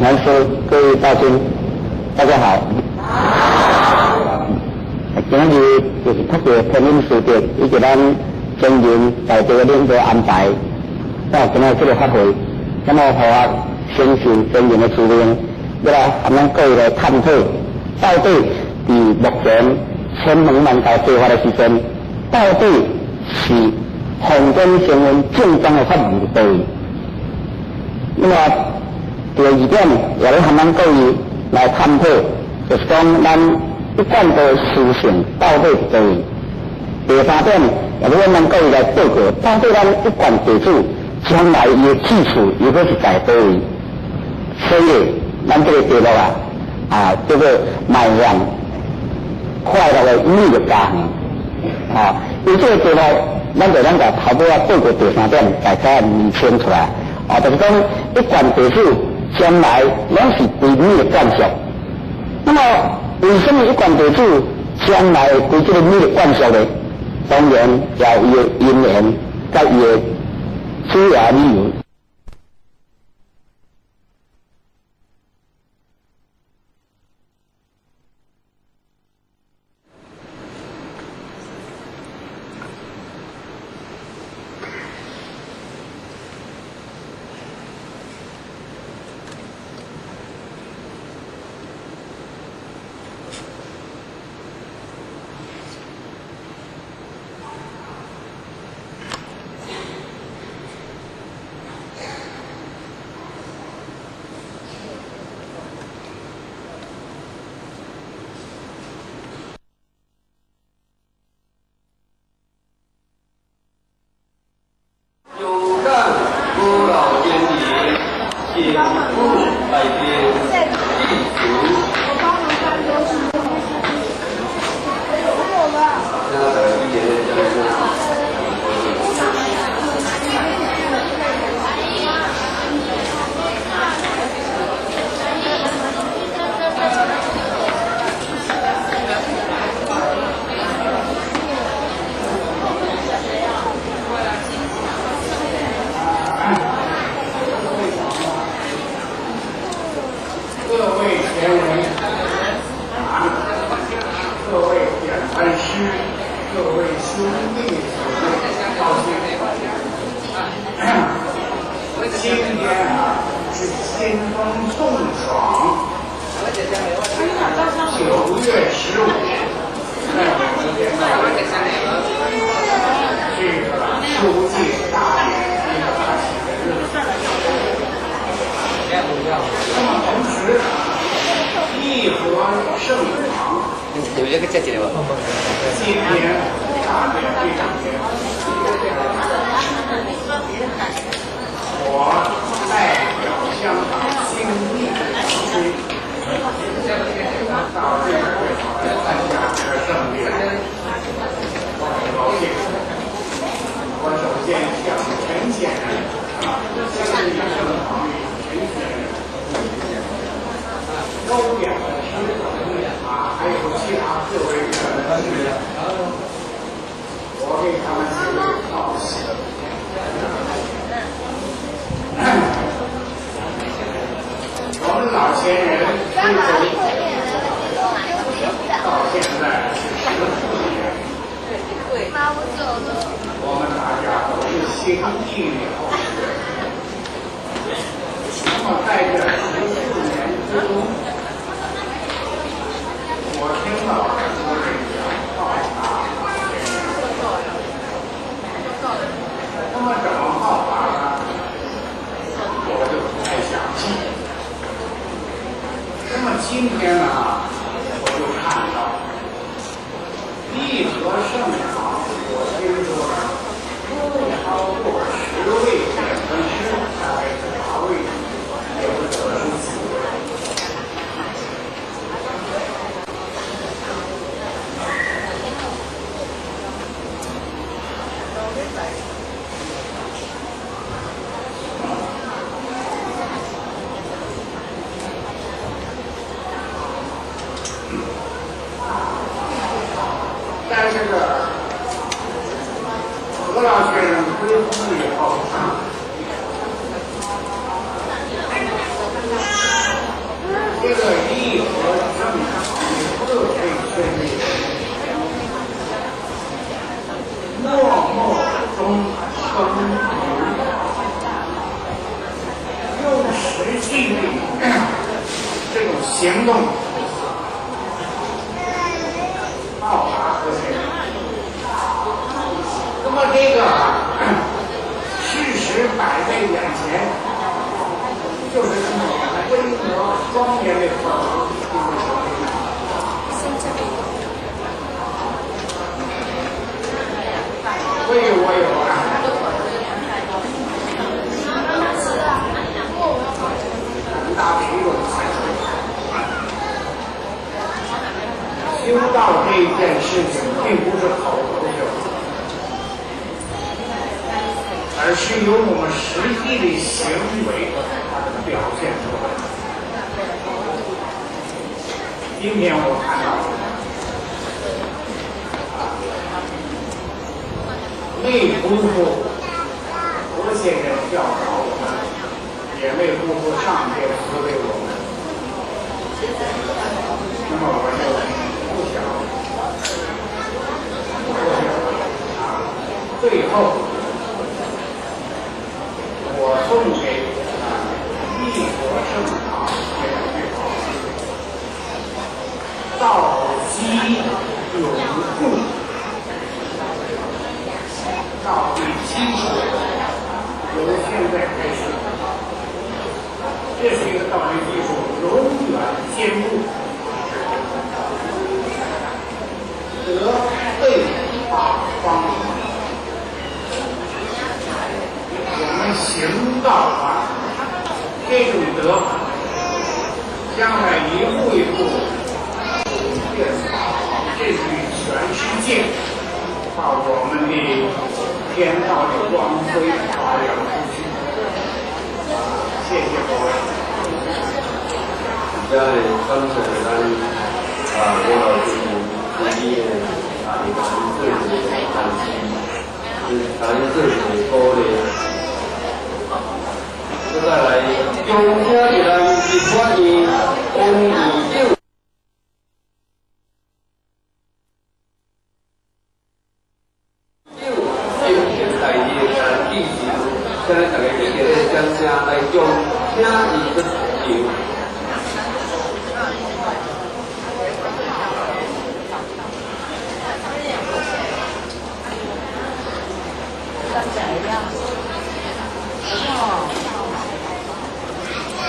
禅师，各位道亲，大家好。好。今日就是特別天恩師伯以及咱前人大家的領導安排，到今仔這個法會，那麼予我承受前人的使命，欲來和咱各位來探討，到底佇目前千能萬道計劃的時陣，到底是宏觀聲聞正宗的法門佇佗位？那麼第二點，也欲和咱各位來探討，就是講咱一貫的思想到底佇佗位？第三點，也欲咱各位來報告，到底咱一貫弟子將來伊的去處又閣是在佗位？所以，咱這個題目啊，叫做邁向快樂的美麗家園。啊，因這個題目，咱就咱共頭尾仔報告第三點，大家釐清出來。啊，就是講一貫弟子將來攏是歸美的慣俗。那麼，為什麼一貫弟子將來歸這個美的慣俗呢？當然，也有伊的因緣，佮伊的主要理由。有感古老先人，请勿来宾记住。各位前人，各位点禅師，各位兄弟姊妹，高興。今天啊是清風送爽，9月15，是秋季大典一個大喜的日子。那麼同時，義和盛堂今天大典這兩天，我代表香港新義區到這個會場來參加這個盛典，我很高興。我首先向陳先生啊，新義盛堂的陳先生、周點的師傅啊，還有其他各位的師，我給他們幾位道謝。我們老先人推崇到現在是14年，我們大家都是行義了。那麼在這14年之中，我聽到很多人講報答老先人，那麼怎麼報答呢？我就不太詳細。那麼今天呢，我就看到義和盛堂，我聽說了不超過10位纪律，這種行動到達和諧。那麼這個事實擺在眼前，就是這麼巍峨莊嚴的佛頭。所以我有啊，很大的一種感受。修道這件事情，並不是口頭修，而是由我們實際的行為把它表現出來。今天我看到，沒辜負何先生教導我們，也沒辜負上天賜給我們。那麼我就不想不說啊。最後，我送給啊一佛聖堂這兩句話：道基永固。道的基礎由現在開始，這是一個道理基礎，永遠堅固。德對八方，我們行道啊，這種德，將來一步一步普遍八方，甚至全世界，把我們的天道的光輝發揚出去。謝謝各位。這裡感謝咱啊，吳老師自己的啊，來共咱做一個展示，共咱做一個鼓勵。再來，恭請咱立法院王院長。請大家熱烈的掌聲來將請伊出場。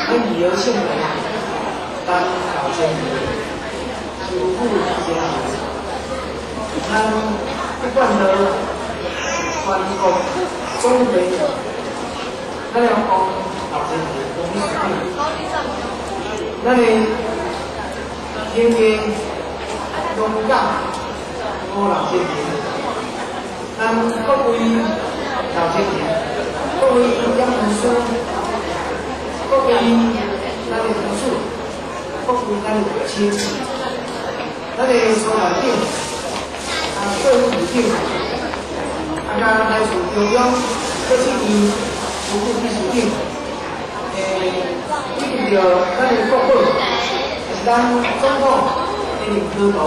咱余姚圣人，咱老先人，师父先人，咱不管到全國總會。咱來講老先生，董事長，咱的天天龍港吴老先生，咱各位老先生，各位講師，各位咱的同事，各位咱的親，咱的所長長，啊，各位部長，啊，加來自中央各級院。副秘書長，以及著咱的國寶，也是咱總統的林科龍，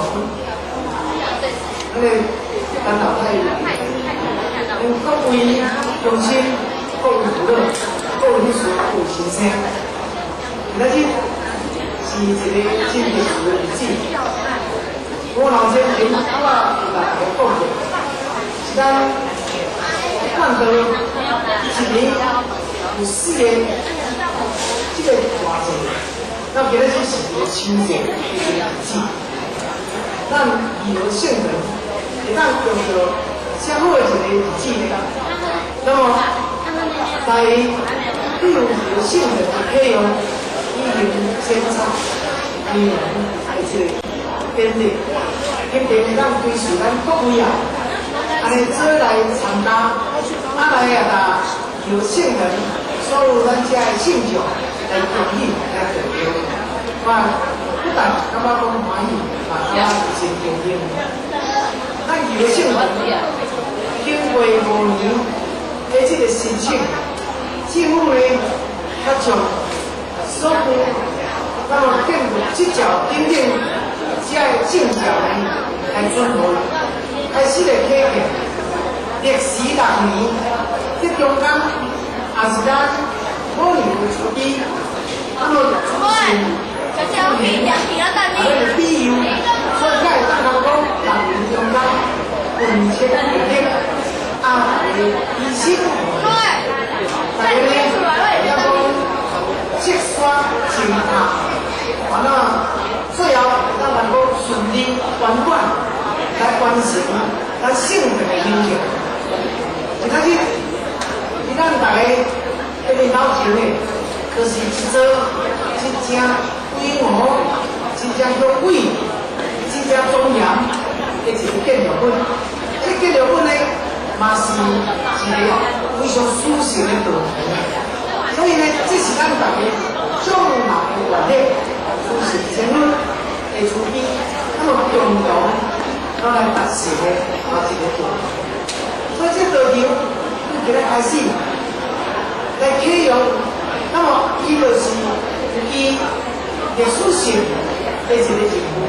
咱的陳老太，各位鄉親、各位父老、各位女士、各位先生，今仔日是一個真特殊的日子。我老先生我有大家講過，是咱看到一年有四個這個大節，那今仔日是一個秋節的一個日子。咱余姚聖人會當用著啥好的一個日子呢？那麼，在利用余姚聖人的啟用，已經檢查年的這個典禮，一定會當規隨咱各位啊，按呢做來參加，啊來啊，由聖人所有咱遮的信眾來恭喜來賀賀。我不但感覺講歡喜，嘛感覺真高興。咱余姚聖人經過5年的這個申請，政府呢，較將所有那麼建築執照等等這個證照呢，來轉予，開始來啟動。歷時6年，這中間也是咱某年有出資，那麼祖先啊，那個庇佑，所以才會當講人民中間群情協力，啊，醫生，大家呢，要講積沙成塔，完了，最後咱能夠順利圓滿來完成咱聖殿的興建。今仔日，咱大家喺面頭前的，就是一座真正規模、真正雄偉、真正莊嚴的一個建築物。這個建築物呢，嘛是一個非常殊勝的道場。所以呢，這是咱大家眾人的願力，殊勝仙女的慈悲，那麼共同來達成的啊一個道場。所以這道場從今日開始來啟用，那麼伊就是伊歷史性的一個任務，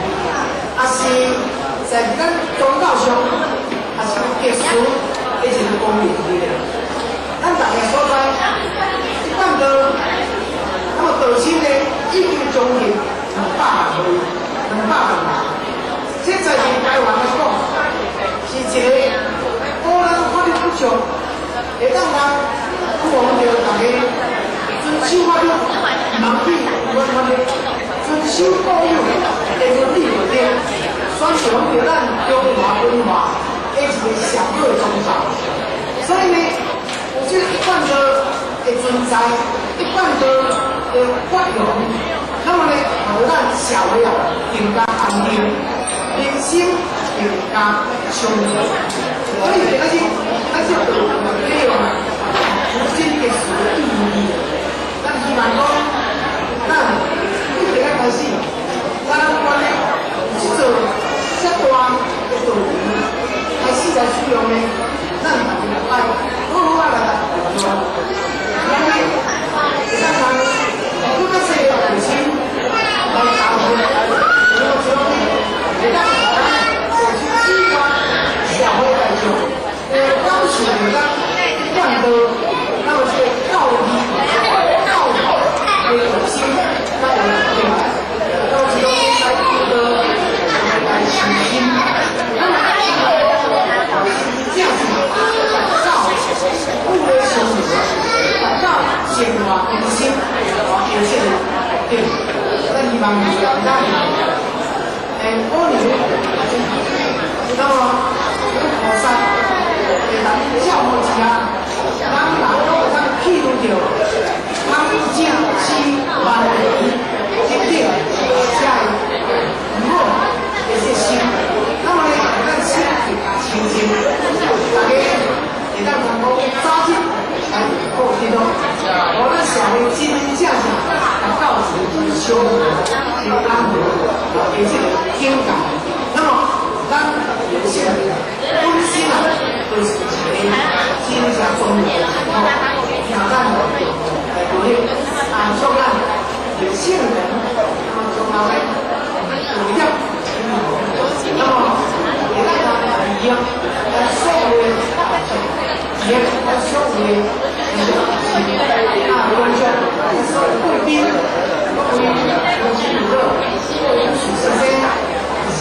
也是在咱宗教上，也是特殊的一個功能的。咱大家所在，一貫道，那麼道親呢，已經將近200萬歲，200萬人。這在台灣來講，是一個可能法律不足，會當通希望著大家遵守法律，毋通去違反法律，遵守固有的倫理道德，宣揚著咱中華文化的一個上好的宗教。所以呢，有這個一貫道的存在，一貫道的發揚，那麼呢，予咱社會啊更加安定，人心更加祥和。所以今仔日，咱這道利用有真特殊的意義。咱希望講，咱對今仔開始，咱關呢這座遮大的道場開始來使用呢，咱大家愛好好啊來來用。咱呢，會當通閣較細的道親來教會，然後將呢會當咱社區以外社會大眾會感受到咱一貫道，那麼這個教義、教導的核心，才會明白。到時候來輔導來修心，那麼真正是達到富的生活，達到淨化人心、和這個目的。咱希望咱保留，那麼菩薩會當教護之下，咱人攏會當記錄著湯正七萬年等等遮個唔好的這心，那麼呢，咱心更加清淨，大家會當通講早日來過天咯，予咱社會真真正正達到一個祥和、一個安和的這個境界。那麼，咱人生本身啊，就是一個真正重要的吼，聽咱來努力，啊，祝咱有聖人，那麼從後呢，有業，那麼會當通利益咱所有的利益，咱所有的啊，觀眾，咱所有貴賓，各位同事友好，各位徐先生，是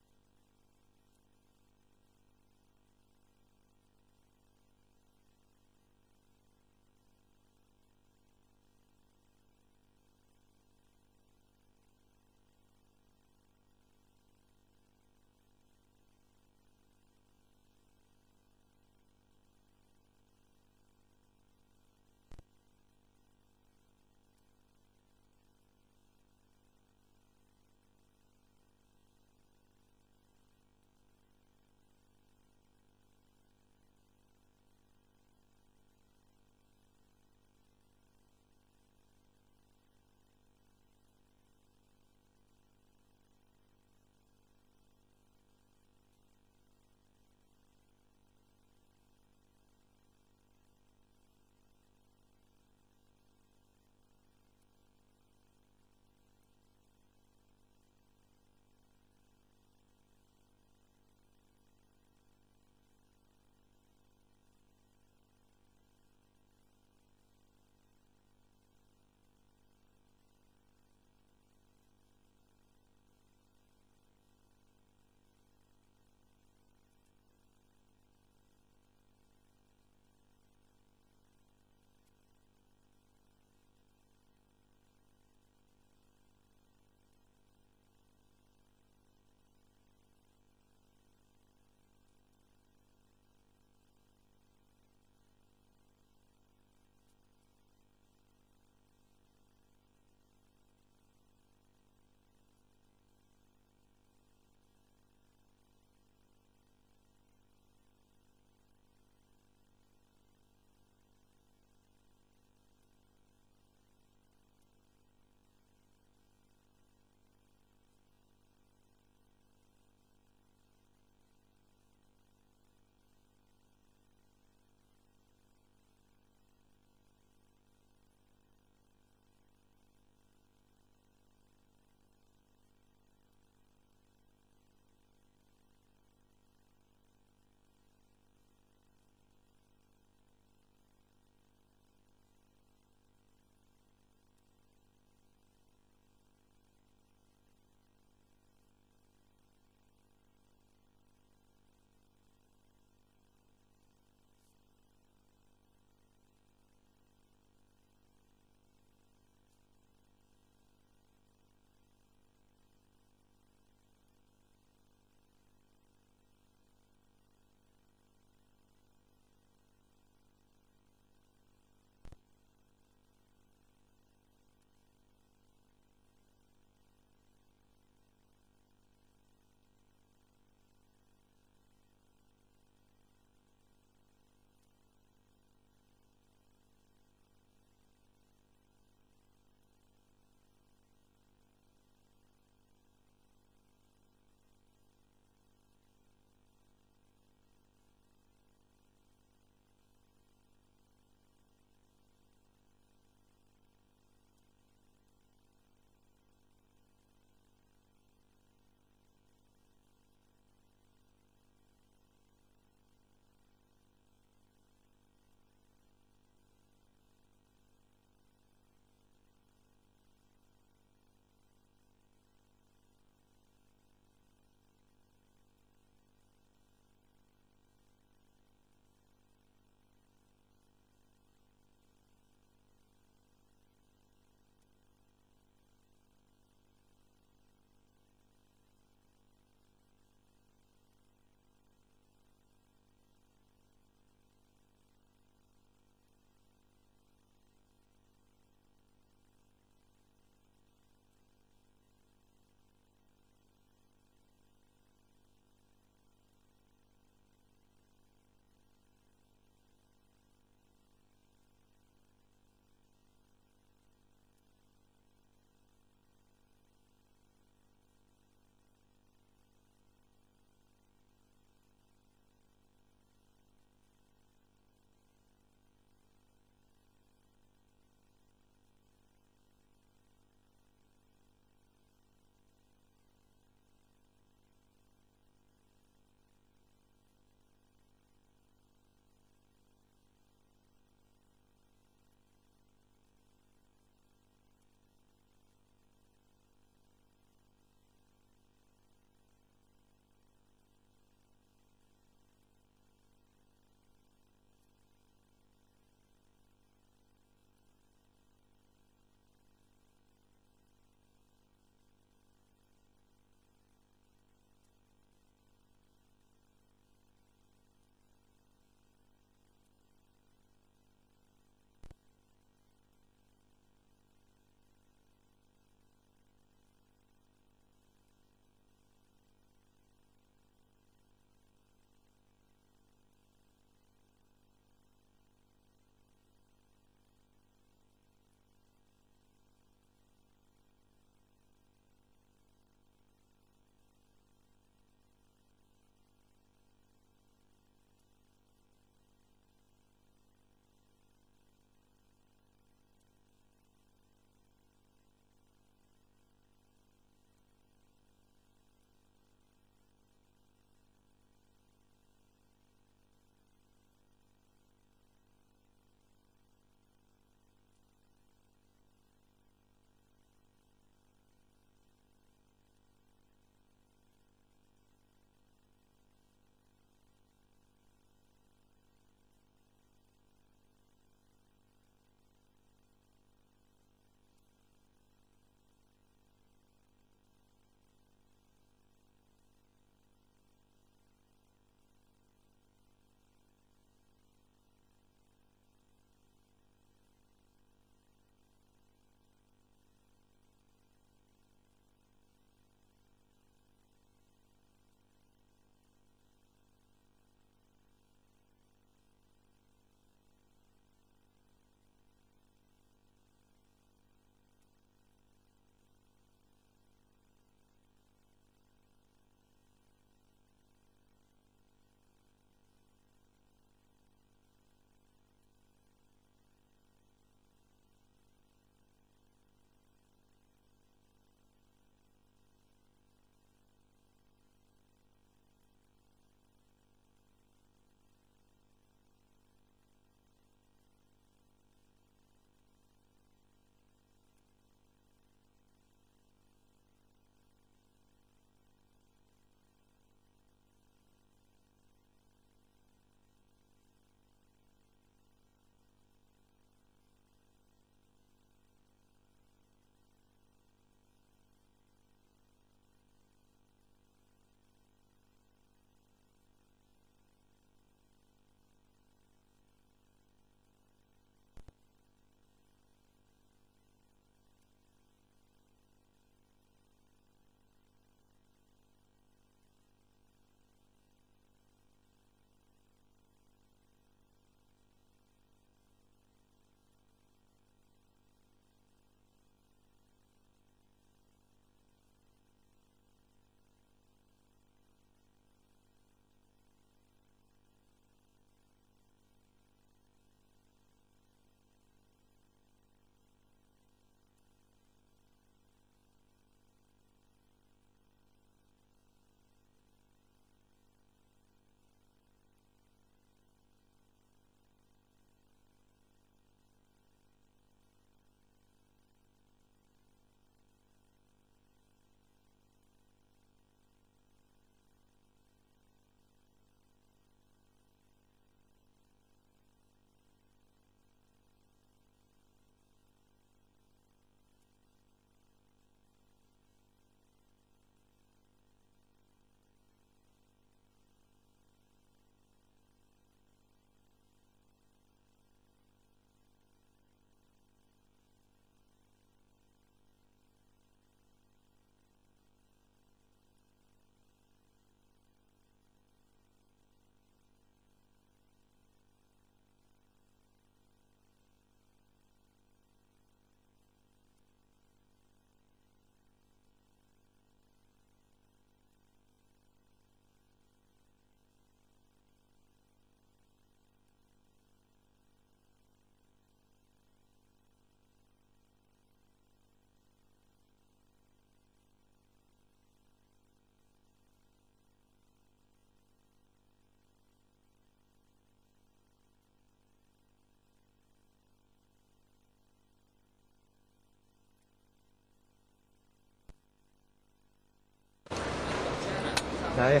來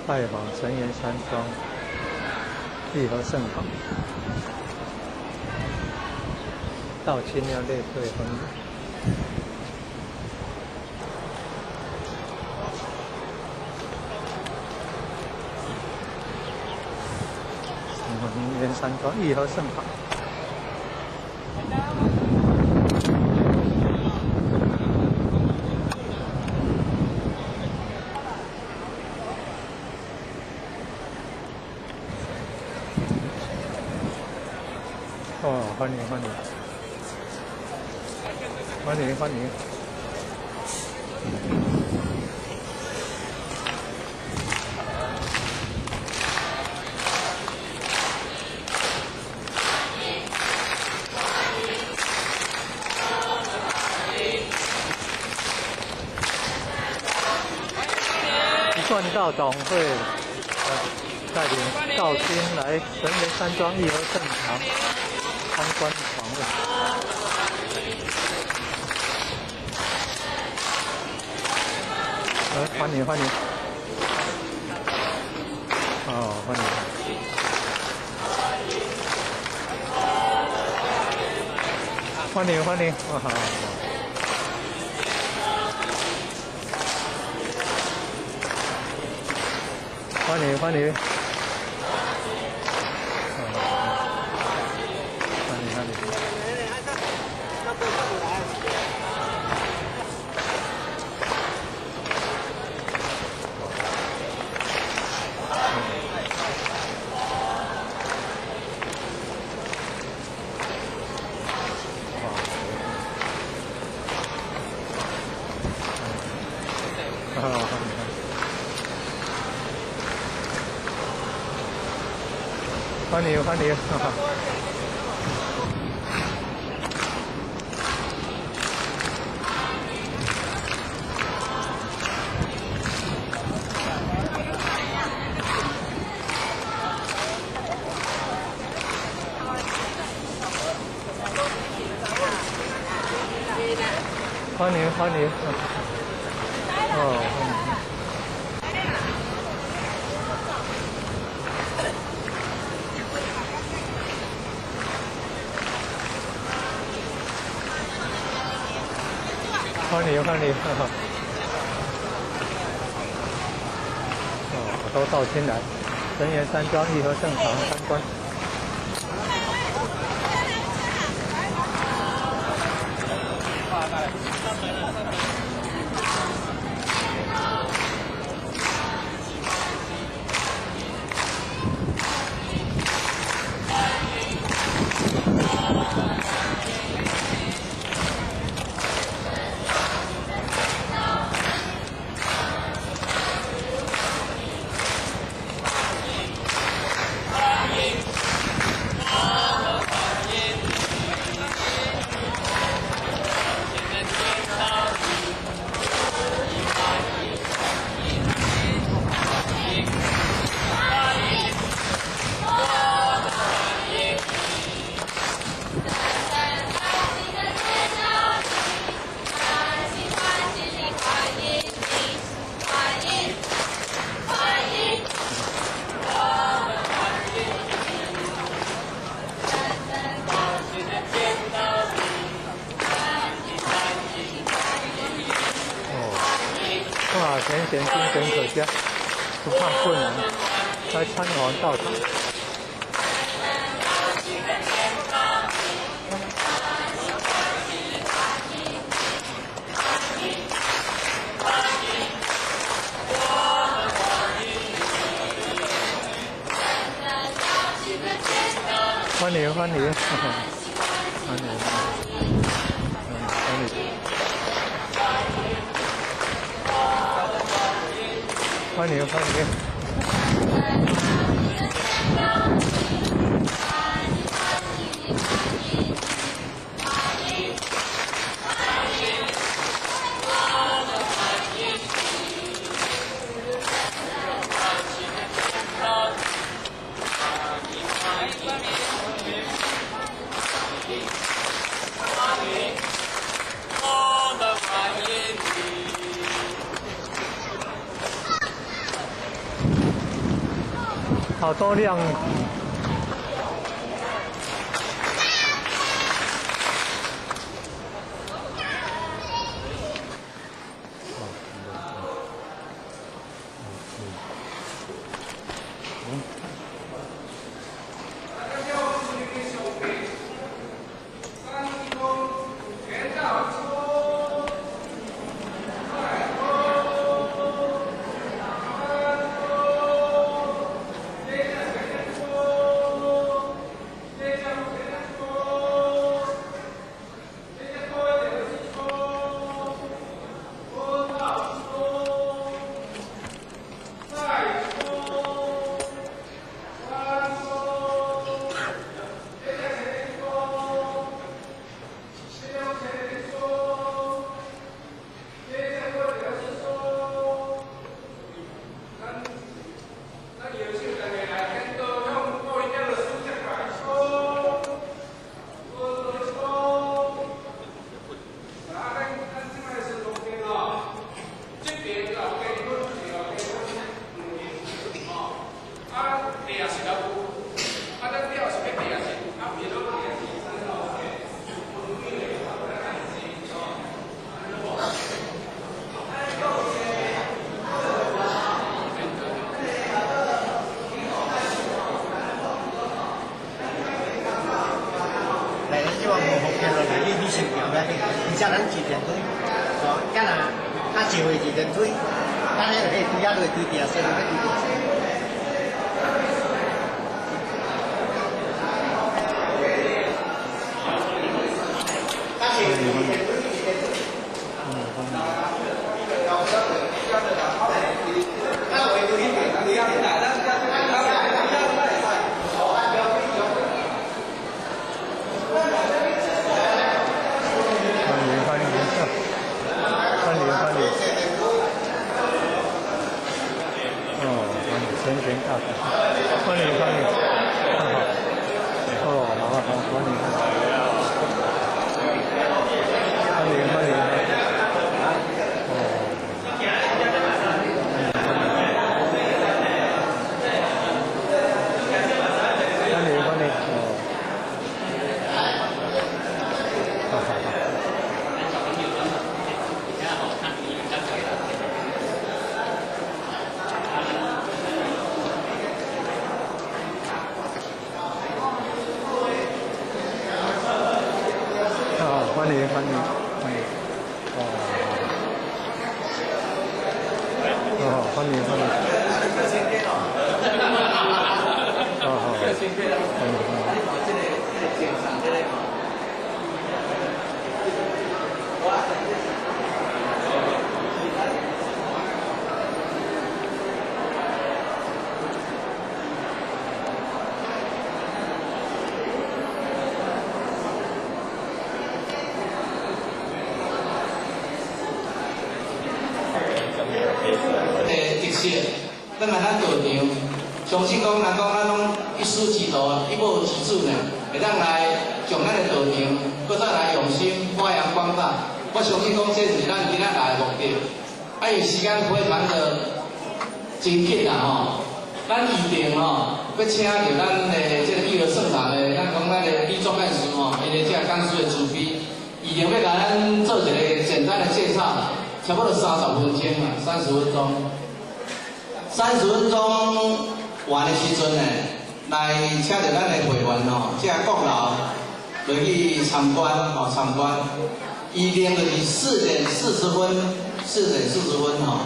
拜訪神園山莊義和聖堂，道親要列隊歡迎。神園山莊義和聖堂。哦，歡迎歡迎，歡迎歡迎。一貫道董會帶領道親來神園山莊義和聖堂參觀訪問。歡迎歡迎。哦，歡迎。歡迎歡迎，哇！歡迎歡迎。歡迎歡迎。歡迎歡迎，歡迎歡迎，哦，歡迎。歡迎歡迎，哦，好多道親來神園山莊義和聖堂參觀。哇，前贤精神可嘉，不怕困難，來參訪道場。歡迎歡迎，歡迎歡迎。歡迎歡迎。好多辆。咱來咱道場，相信講，人講咱攏一師之徒，一母之子呢，會當來將咱的道場，閣再來用心發揚光大。我相信講，這是咱今仔來的目的。啊，因為時間非常的真緊啦吼，咱預定吼，欲請著咱的這個義和聖堂的，咱講咱的李總幹事吼，伊的這個幹事的慈悲，預定欲共咱做一個簡單的介紹，差不多三十分鐘啦，三十分鐘。三十分鐘完的時陣呢，來請著咱的會員吼，這個閣樓落去參觀吼，參觀。預定就是4點40分，4點40分吼，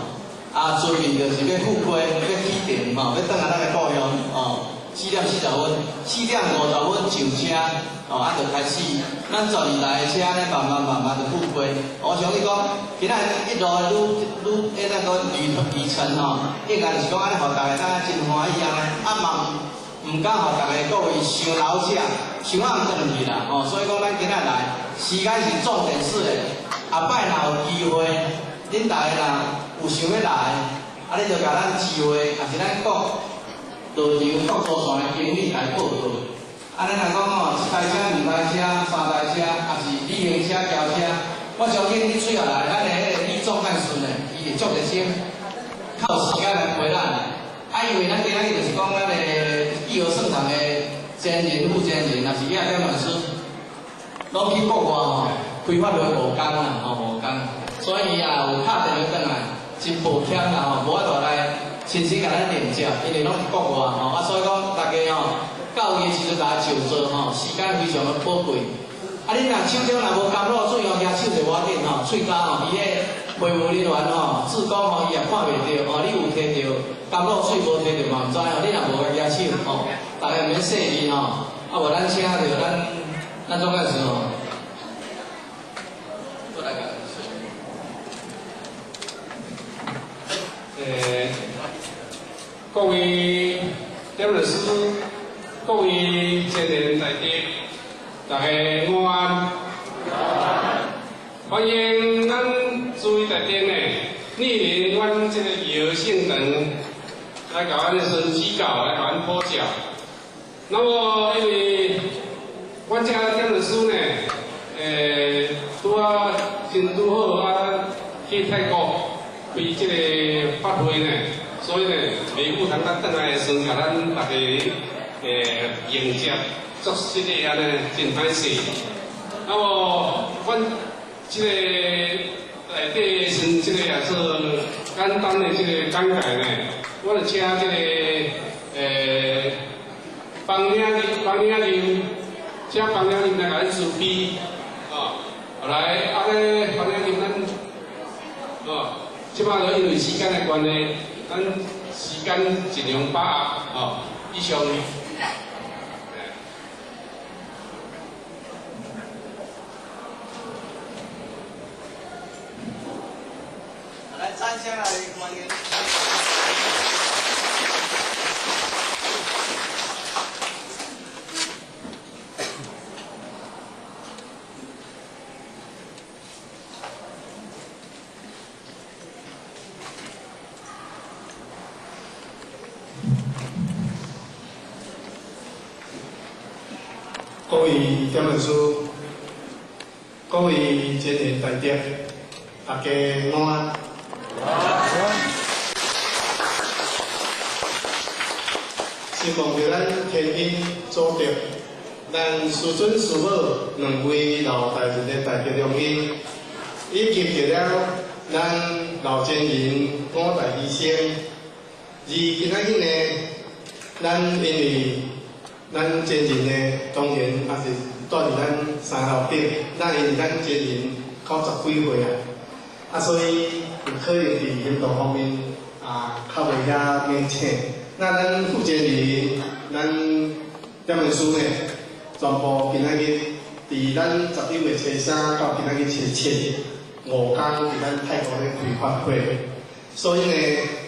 啊，準備就是欲赴會，欲起程吼，欲轉來咱的故鄉吼。4點40分，4點50分上車，哦，啊，就開始，咱12台的車咧，慢慢慢慢就赴會。我相信講，今仔一路的旅旅，彼那個旅程吼，應該是講按呢，予大家感覺真歡喜啊！啊嘛，毋敢予大家各位傷老者，傷暗轉去啦，吼。所以講，咱今仔來，時間是重點式的。後擺若有機會，恁大家若有想欲來，啊，你就共咱聚會，抑是咱各道場各組團的經理來報告。啊，咱若講吼，一台車、兩台車、三台車，抑是旅行車、轎車，我相信你最後來，咱的彼個李總幹事呢，伊會足熱心，較有時間來陪咱。啊，因為咱今仔日就是講咱的前任副前任，也是叶点老师，攏去國外吼，開發會無工啦，吼無工，所以伊也有敲電話轉來，真抱歉啦吼，無法度來親身共咱連接，因為攏佇國外吼，啊所以講大家吼，到伊的時陣共就座吼，時間非常的寶貴。啊，恁若手中若無甘露水吼，舉手就無要緊吼，喙焦吼，伊彼個會務人員吼，志工吼，伊也看袂著吼，你有提著甘露水無提著嘛毋知吼，你若無共舉手吼，大家毋免細膩吼，啊無咱請著咱咱總幹事吼，過來共。各位點律師，各位前人大德，大家午安。歡迎咱諸位大德呢，蒞臨阮這個義和聖堂來共阮孫指教，來共阮普照。那麼因為阮這點律師呢，拄仔真拄好啊，去泰國開這個法會呢，所以呢，袂赴通咱轉來的時陣，共咱大家迎接，作這個按呢真歹勢。那麼，阮這個內底先這個也做簡單的這個講解呢，我就請這個方領方領林，請方領林來共咱慈悲，哦，來，啊咧方領林咱，哦，這擺就因為時間的關係，咱時間盡量把握，哦，以上。來，掌聲來歡迎。各位點律師，各位前人大德，大家午安。希望著咱天陰祖德，咱師尊師母兩位老大人的大德良醫，以及著了咱老前人五大醫生。而今仔日呢，咱因為咱前人呢，當然也是住佇咱三樓頂，咱因為咱前人90幾歲啊，啊，所以有可能佇行動方面啊，較袂遐勉強。那咱負責人，咱點律師呢，全部今仔日佇咱11月初三到今仔日初七，5天佇咱泰國咧開法會，所以呢，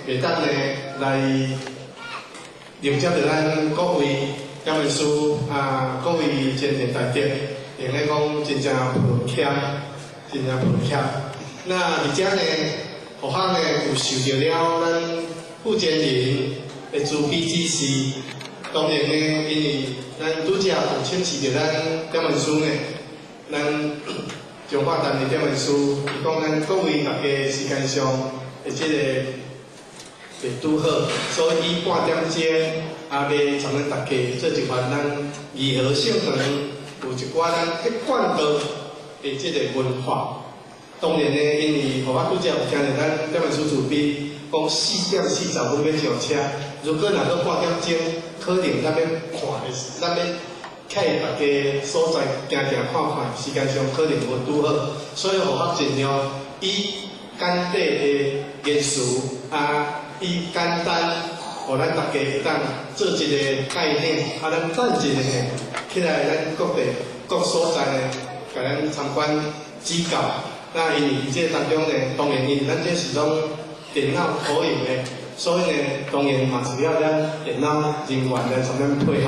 袂當呢來迎接著咱各位點律師啊，各位前人大德，用咧講真正抱歉，真正抱歉。那佇遮呢，學校呢有受著了咱負責人的慈悲指示，當然呢，因為咱拄則有請示著咱點律師呢，咱中華單的點律師，伊講咱各位大家時間上的這個袂拄好，所以以半點鐘也欲參咱大家做一番咱義和聖堂有一寡咱一貫道的這個文化。當然呢，因為予我拄則有聽著咱點律師慈悲講4點40分欲上車，如果若閣半點鐘，可能咱欲看的，咱欲去別个所在行行看看，時間上可能無拄好，所以予我盡量以簡短的言辭啊，以簡單，予咱大家會當做一個概念，啊，咱等一下呢，起來咱各地各所在呢，共咱參觀指教。那因為佇這當中呢，當然因為咱這是攏電腦投影的，所以呢，當然嘛需要咱電腦人員來參咱配合。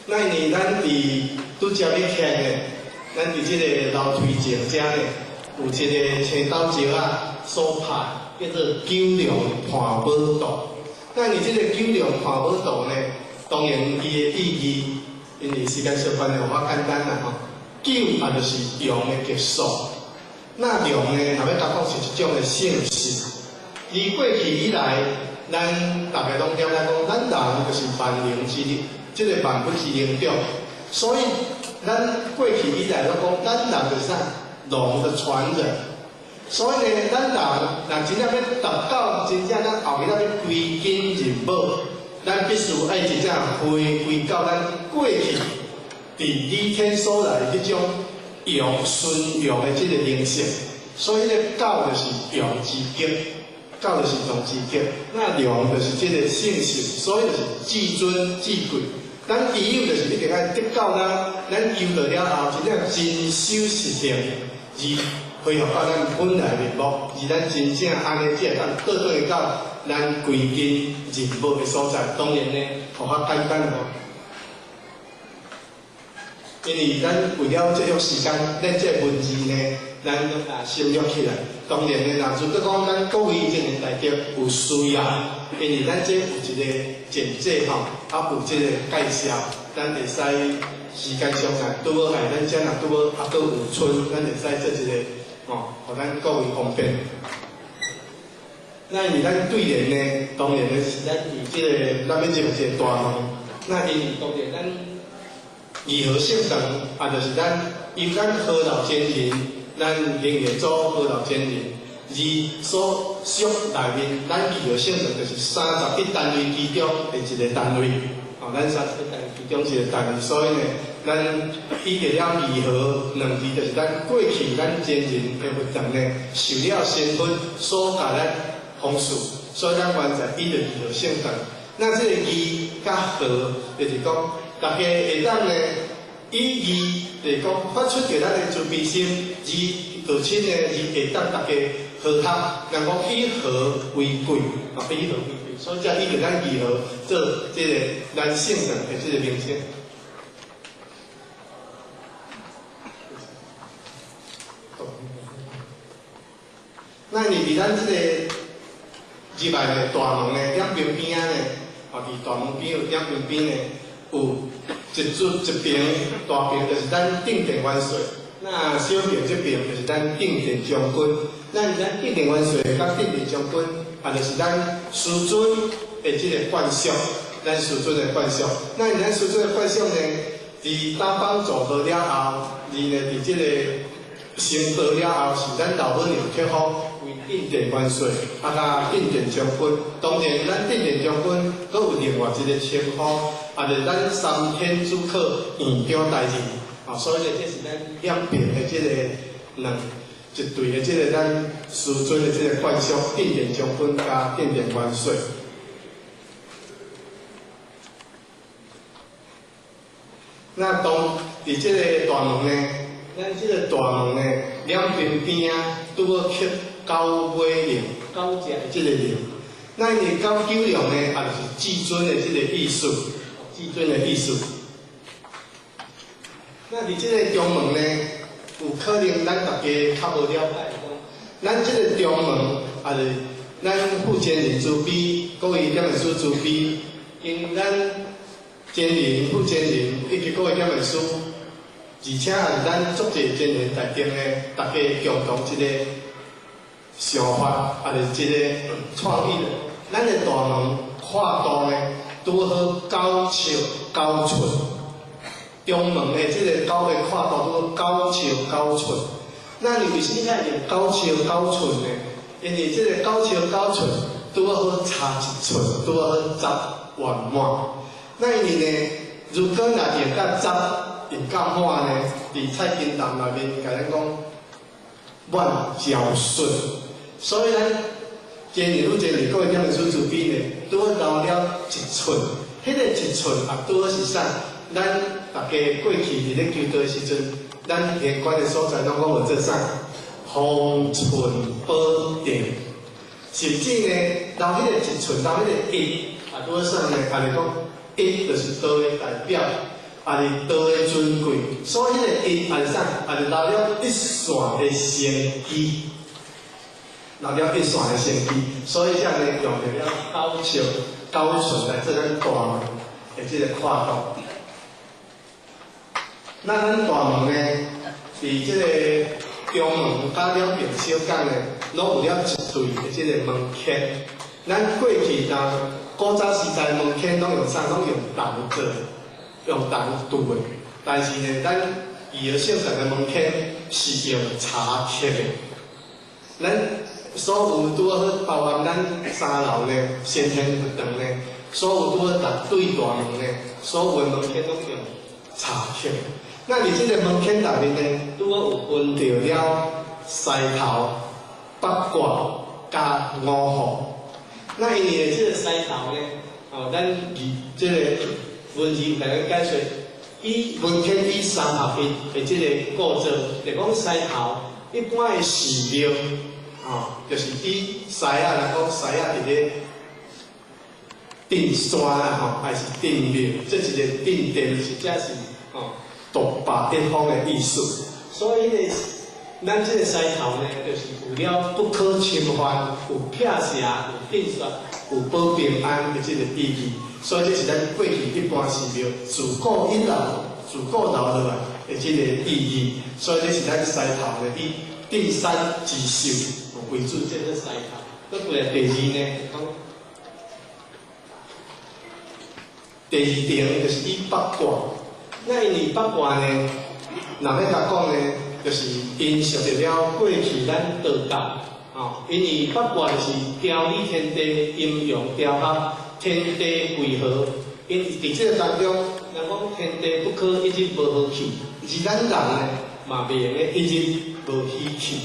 那因為咱佇拄則欲徛的，咱佇這個樓梯前遮呢，有一個青豆石仔所拍，叫做九龍盤寶道。那因為這個九龍盤寶道呢，當然伊的意義，因為時間上關係，我簡單啦吼。九啊，就是陽的結束。那龍呢，若欲共講是一種的性質，而過去以來，咱逐家攏了解講，咱人就是萬靈之靈，這个萬物之靈長。所以，咱過去以來攏講，咱人就是啥？龍的傳人。所以呢，咱人若真正欲達到真正咱後日仔欲歸根認母，咱必須愛真正回歸到咱過去佇理天所來彼種陽純陽的這个靈性。所以，彼个九就是陽之極，九就是陽之極。那龍就是這个聖性，所以就是至尊至貴。咱唯有就是一定愛得到咱，咱求道了後，真正真修實行，而恢復到咱本來面目，而咱真正按呢，才會當倒轉來到咱歸根認母的所在。當然呢，予較簡單吼，因為咱為了節約時間，咱這个文字呢，咱攏啊省略起來。當然呢，若如果講咱各位這个大德有需要，因為咱這有一个簡介吼，啊有這个介紹，咱會使時間上來拄好，害咱遮若拄好啊，閣有賰，咱會使做一个吼，予咱各位方便。那因為咱對聯呢，當然呢是咱佇這个咱欲入一个大門，那因為當然咱義和聖堂，也就是咱由咱何老前人，咱靈驗祖何老前人，而所屬內面，咱義和聖堂就是31單位其中的一个單位，哦，咱31單位其中一个單位，所以呢，咱以著了義和兩字，就是咱過去咱前人的佛堂呢，受了神佛所共咱封賜，所以咱原在以著義和聖堂。那這个義佮和，就是講大家會當呢，以義就是講發出著咱的慈悲心，而道親呢，而會當大家和合，人講以和為貴，啊，以和為貴，所以才以著咱義和做這个咱聖堂的這个名稱。那你佇咱這个入來的大門呢，兩邊邊仔呢，哦，佇大門邊有兩邊邊呢，有一柱一爿大爿，就是咱定殿元帥；那小爿這爿就是咱定殿將軍。咱咱定殿元帥佮定殿將軍，也就是咱師尊的這个慣相，咱師尊的慣相。那咱師尊的慣相呢，佇打枋組合了後，而呢佇這个成道了後，是咱老母娘託付為定殿元帥，啊，佮定殿將軍。當然，咱定殿將軍閣有另外一个稱呼，也就是咱三天主考院長大人。啊，所以呢，這是咱兩邊的這个兩一對的這个咱師尊的這个慣相，定殿將軍佮定殿元帥。那當佇這个大門呢，咱這个大門呢，兩邊邊仔拄好刻九尾龍，九隻的這个龍。那因為九九龍呢，也就是至尊的這个意思，至尊的意思。那佇這个中門呢，有可能咱大家較無了解，講咱這个中門，也就是咱傅前人慈悲，各位點師慈悲，經咱前人、傅前人以及各位點師，而且也是咱足濟前人大德呢，大家共同一个想法，也是一个創意。咱的大門闊度呢，拄好9尺9寸。中門的這个九的闊度拄好9尺9寸。那你為啥物愛用9尺9寸呢？因為這個9尺9寸拄好差一寸，拄好十圓滿。那因為呢，如果若用到十，用到滿呢，佇蔡金堂內面共咱講滿招順，所以咱前日愈前日各位點師慈悲呢，拄好留了一寸，彼个一寸也拄好是啥？咱大家過去佇咧求道的時陣，咱玄關的所在攏講號做啥？方寸寶殿，甚至呢，留彼个一寸，留彼个一，也拄好啥呢？也是講一就是道的代表。也是道的尊貴，所以彼个一也是啥？也是留了一線的生機，留了一線的生機，所以才呢用著了9尺9寸來做咱大門的這个闊度。那咱大門呢，佇這个中門佮兩邊小間呢，攏有了一對的這个門鉎。咱過去若古早時代門鉎攏用啥？攏用銅做，用銅鑄的。但是呢，咱義和聖堂的門鉎是用柴刻的。咱所有拄仔好包含咱三樓呢，先天佛堂呢，所有拄仔六對大門呢，所有的門鉎攏用柴刻。那佇這个門鉎內面呢，拄仔有分著了獅頭、八卦佮五福。那因為這个獅頭呢，哦，咱字這个文字有共咱解說，以門鉎以三合一的這个構造，就講獅頭一般的寺廟，哦，就是以獅仔來講，獅仔佇咧鎮山啦，吼，還是鎮廟，這一個鎮殿實在是吼獨霸一方的意思。所以呢，咱這个獅頭呢，就是有了不可侵犯，有辟邪，有鎮煞，有保平安的這个意義。所以這是咱過去一般寺廟自古以來、自古留落來的這个意義。所以這是咱獅頭呢，以鎮山之獸為主，這个獅頭。閣過來第二呢，講第二重就是以八卦。那因為八卦呢，若欲共講呢，就是因受著了過去咱道教，吼，因為八卦就是調理天地陰陽調和天地貴和，因佇這个當中，人講天地不可一日無和氣，而咱人呢嘛袂用得一日無喜氣。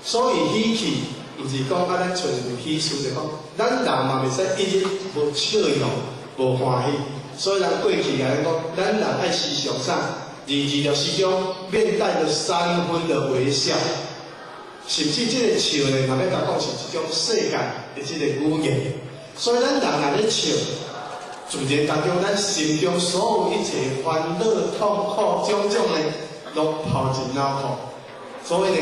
所以喜氣，毋是講啊，咱像有喜事，就講咱人嘛袂使一日無笑容、無歡喜。所以人過去共咱講，咱人愛時常啥？日日就始終面帶著三分的微笑，甚至這个笑呢，若欲共講是一種世界的這个語言。所以咱人若咧笑，自然當中咱心中所有一切煩惱、痛苦種種呢，攏拋諸腦後。所以呢，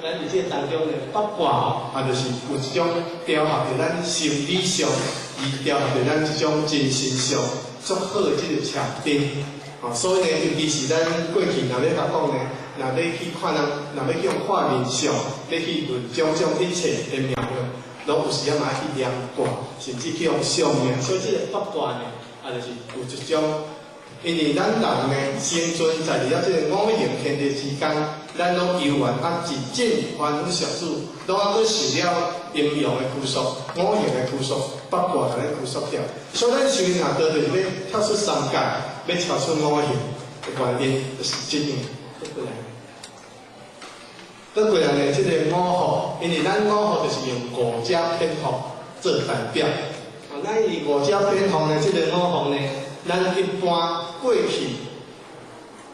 咱佇這个當中呢，八卦啊，就是有一種調和佇咱心理上，而調和佇咱這種精神上足好的這个車燈。哦，所以呢，尤其是咱過去若欲共講呢，若欲去看人，若欲去看面相，欲去問種種一切的命運，攏有時仔嘛愛去量卦，甚至去用相命。所以這个八卦呢，啊，就是有一種，因為咱人呢，生存在佇了這个五行天地之間，咱攏猶原啊一陣凡夫俗子，攏猶閣受了陰陽的拘束，五行的拘束，八卦共咱拘束掉。所以咱修行道就是欲跳出三界，欲跳出五行的原因就是這樣。閣過來，閣過來呢，這个五福，因為咱五福就是用五隻蝙蝠做代表。哦，咱以五隻蝙蝠呢，這个五福呢，咱一般過去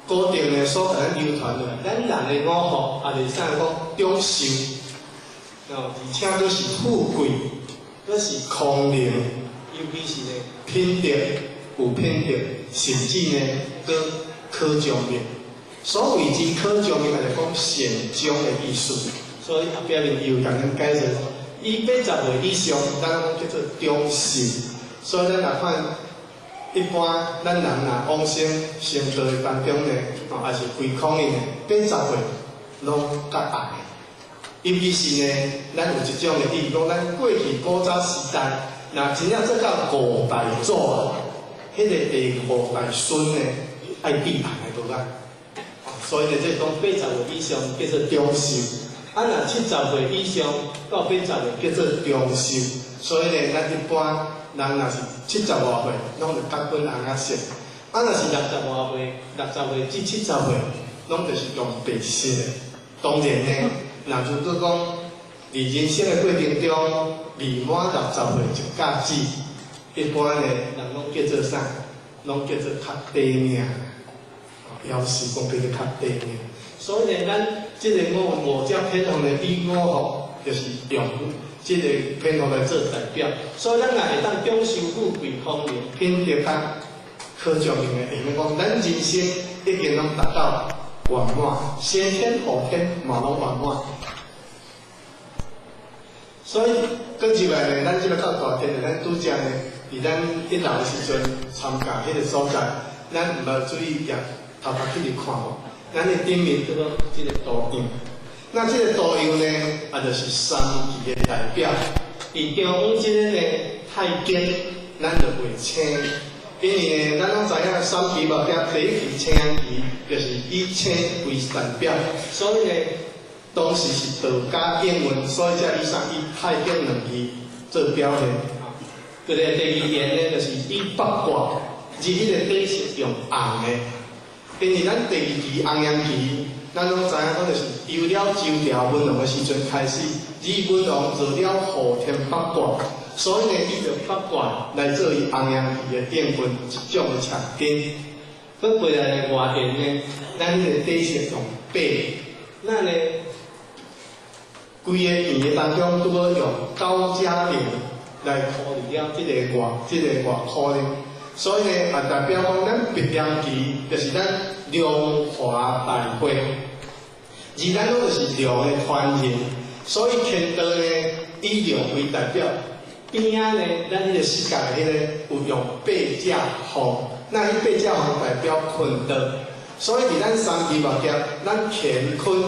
古定的所共咱流傳落來，咱人的五福也就是啥講長壽，哦，而且閣是富貴，閣是康寧，尤其是呢品德有品德，甚至呢閣可長命。所謂之可長命，就是講善終的意思。所以後壁面伊有共咱解釋，以80歲以上，咱攏叫做長壽。所以咱若看一般咱人若往生成道的當中呢，哦，也是歸空的呢，80歲攏較愛。尤其是呢，咱有一種的意，講咱過去古早時代，若真正做到五代祖啊，彼個第五代孫呢，愛變紅的無啊。所以呢，這講80歲以上叫做長壽，啊，若70歲以上到80歲叫做中壽。所以呢，咱一般人若是70外歲，攏就較本紅仔色；啊，若是60外歲，60歲至70歲，攏就是用白色的。當然呢，若如果講佇人生的過程中，未滿60歲就駕子，一般呢，人攏叫做啥？攏叫做較短命。表示講叫做較短命。所以呢，咱這個五隻蝙蝠呢，以五福就是用這個蝙蝠來做代表。所以咱若會當長壽富貴康寧品德較可長命的，會用講咱人生已經攏達到圓滿，先天後天嘛攏圓滿。所以，閣入來呢，咱這個到大殿，咱拄才呢，佇咱一樓的時陣參加彼個所在，咱毋捌注意也頭殼去佇看無，咱的頂面拄好這個圖樣。那這個圖樣呢，也就是三奇的代表。佇中央這個呢，太極，咱就袂青，因為呢，咱攏知影三奇目的第一旗青旗，就是以青為代表，所以呢，當時是道家應運，所以才以啥以太極兩字做表現。閣來第二元呢，就是以八卦，而彼個底色用紅的，因為咱第二旗紅陽旗，咱攏知影講就是由了周朝文王的時陣開始，而文王做了昊天八卦，所以呢，以著八卦來做伊紅陽旗的應運一種的象徵。閣過來的外緣呢，咱彼個底色用白，咱呢規個圓的當中拄好用九加零來箍入了這個外這個外箍呢，所以呢，也代表講咱白陽旗就是咱龍華大會，而咱攏就是龍的傳人，所以乾道呢以龍為代表，邊仔呢咱彼個四角的彼個有用八隻鳳，那彼八隻鳳代表坤道，所以佇咱三奇目的，咱乾坤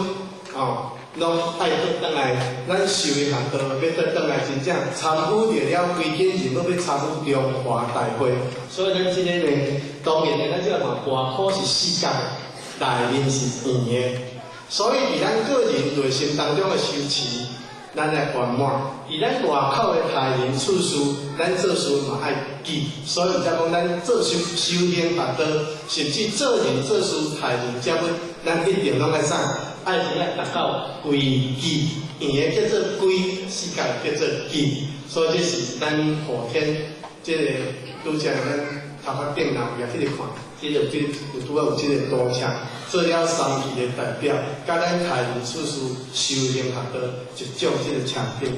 哦。攏愛倒轉來，咱修的學道欲倒轉來，真正參與著了規間人物欲參與中華大會，所以咱這個呢，當然呢，咱這個嘛外箍是四角的，內面是圓的，所以佇咱個人內心當中的修持，咱來圓滿；佇咱外口的待人處事，咱做事嘛愛記。所以才講咱做修修行學道，甚至做人做事待人接物，咱一定攏愛啥？愛是愛達到規矩，圓的叫做規，四角叫做矩，所以這是咱後天這個拄才咱頭殼頂人也去咧看，這個這有拄仔有這個圖像，做了三奇的代表，佮咱待人處事修行學道一種這個場景。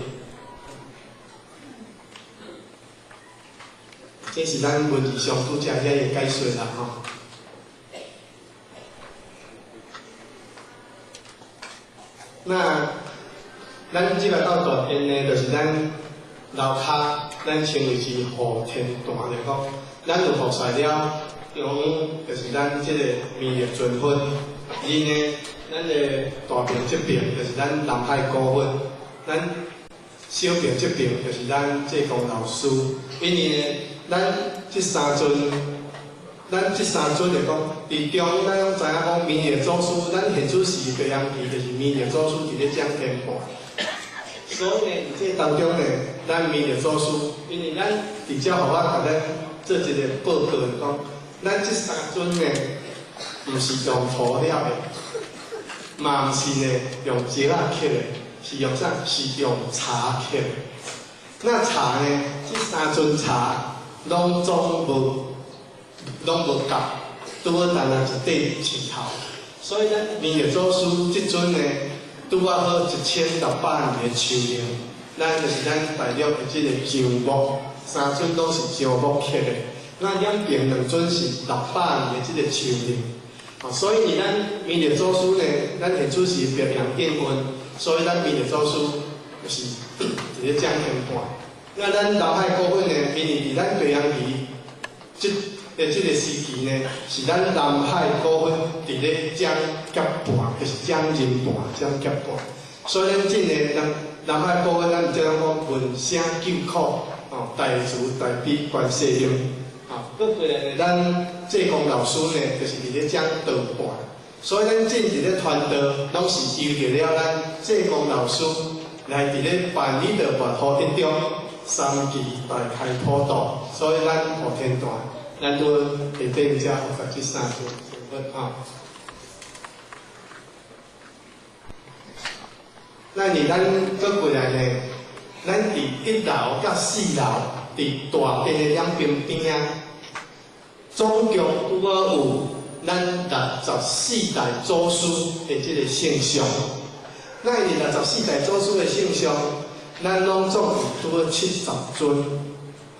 這是咱文字上拄才遐個解說啦，吼。那咱這個到大殿呢，就是咱樓跤，咱稱為是護天壇來講，咱有服侍了，用就是咱這個彌勒尊佛，而呢，咱的大殿這邊就是咱南海古佛，咱小殿這邊就是咱濟公老師，因為呢，咱這三尊。咱這三尊來講，佇中咱攏知影講，彌勒祖師，咱現此時白陽旗就是彌勒祖師佇咧掌天盤。所以呢，佇這當中呢，咱彌勒祖師，因為咱佇遮予我共咱做一個報告講，咱這三尊呢，毋是用塗料的，嘛毋是呢用石仔刻的，是用啥？是用茶刻的。那茶呢？這三尊茶攏總無。攏無夾，拄好單單一塊石頭，所以咱彌勒祖師這尊呢，拄仔好1600年的壽命，咱就是咱大陸的這個樟木，三尊攏是樟木刻的，那兩邊兩尊是600年的這個壽命，所以呢，咱彌勒祖師呢，咱現此時白陽應運，所以咱彌勒祖師就是佇咧掌天盤。那咱南海古佛呢，因為佇咱白陽旗這的這個時期呢，是咱南海古佛佇咧掌劫盤，就是掌人盤、掌劫盤。所以咱這個南南海古佛，咱才講聞聲救苦，哦，大慈大悲觀世音。啊，閣過來呢，咱濟公老師呢，就是佇咧掌道盤。所以咱進佇咧傳道，攏是由著了咱濟公老師來佇咧辦理著萬福一中三期大開普度，所以咱護天壇。咱都下底遮服侍這三尊神佛啊。咱佇咱閣過來呢，咱佇一樓佮四樓，佇大殿的兩邊邊仔，總共拄好有咱64代祖師的這個聖像。咱佇64代祖師的聖像，咱攏總拄好70尊。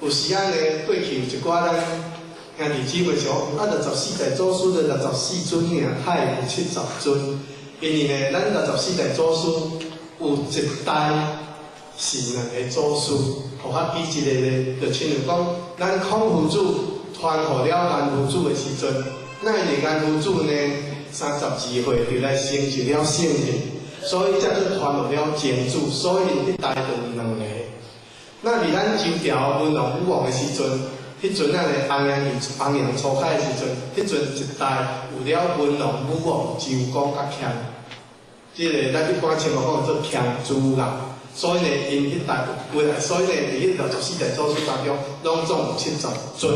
有時仔呢，過去有一寡咱兄弟姊妹想，啊，64代祖師就64尊爾，哪會有70尊？因為呢，咱64代祖師有一代是兩个祖師，予我記一个咧，就親像講，咱孔夫子傳予了顏夫子的時陣，咱的顏夫子呢，32歲就來成就了聖人，所以才閣傳落了真主，所以𪜶彼代就有兩個。那佇咱周朝文王武王的時陣，彼陣仔咧紅陽紅陽初開的時陣，彼陣一代有了文王、武王、周公佮謙，這个咱一般稱呼講做謙諸啦。所以呢，𪜶彼代有幾個，所以呢，佇彼64代祖師當中，攏總有70尊。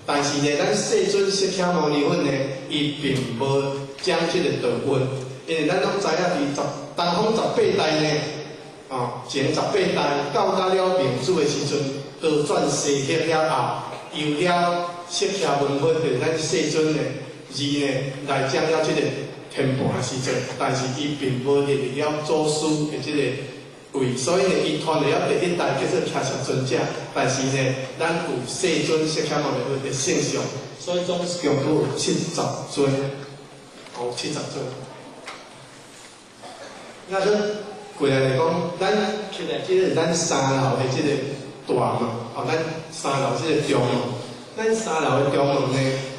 但是呢，咱世尊釋迦牟尼佛呢，伊並無講這个道運，因為咱攏知影佇十東方十八代呢，哦，前十八代到達了明主的時陣，倒轉西域了後，由了釋迦文佛就是咱世尊的字呢，來講了這个天盤的時陣，但是伊並無立了祖師的這个位，所以呢，伊傳了第一代叫做迦葉尊者，但是呢，咱有世尊釋迦牟尼佛的聖像，所以總共有70尊，哦，70尊。那咱過來來講，咱起來這個是咱三樓的這個大門，哦，咱三樓這個中門，咱三樓的中門呢，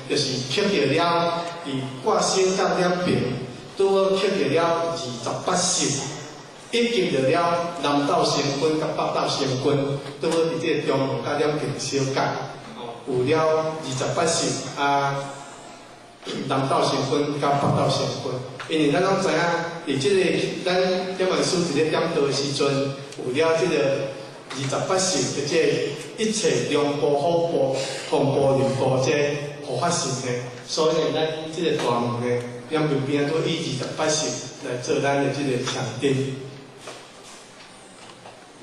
就是刻著了佇掛省角兩邊，拄好刻著了28宿。以及著了南斗星君佮北斗星君，拄好佇這个中門佮兩邊小角，有了28宿啊，南斗星君佮北斗星君。因為咱攏知影，佇這个咱點萬師佇咧點道的時陣，有了這个28宿的這個一切龍婆虎婆、風婆龍婆這護法神呢，所以呢，咱這个大門呢，兩邊邊仔都以28宿來做咱的這个牆燈。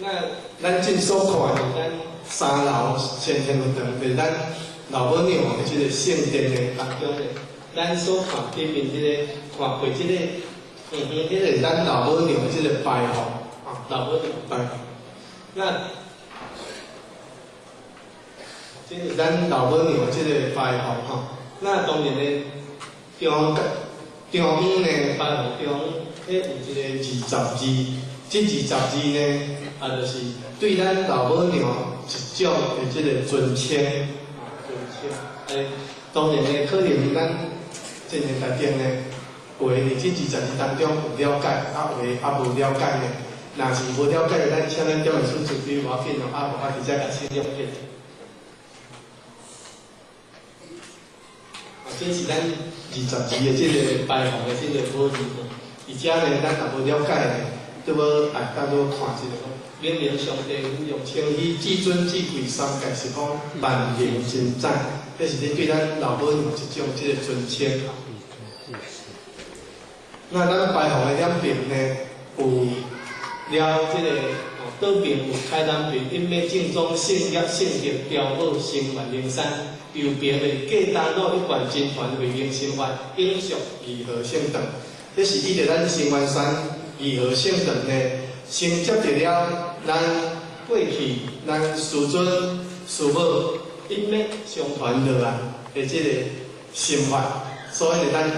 那咱正所看的，咱三樓先天佛堂，就是咱老母娘的這个聖殿的當中的，咱所看頂面這个看過這个，遠遠這个是咱老母娘的這个牌坊，啊，老母娘牌坊。那這是咱老母娘的這个牌坊吼。那當然呢，中中央呢，牌坊中央彼有一个22，這22呢，啊，就是對咱老母娘一種的這个尊稱，啊，尊稱。欸，當然呢，可能咱真濟大眾呢，有的佇這22當中有了解，啊，有的猶無了解呢。若是無了解的，咱請咱點萬師慈悲無要緊哦，啊，無我佇遮共省略去。啊，這是咱22的這个牌坊的這个寶字。佇遮呢，咱若無了解呢，拄好來當做看一下。明明上帝運用清虛至尊至貴三界十方萬靈真宰，這是咧對咱老母娘一種這个尊稱。那咱牌坊的兩邊呢，有了這个哦，倒邊有開南邊陰滅正宗聖業聖德碉堡成萬靈山，右邊的過大路一貫真傳慧明心法永續義和聖堂，這是依著咱成員山義和聖堂呢，承接著了咱過去咱師尊師母陰滅相傳落來的這个心法，所以呢，咱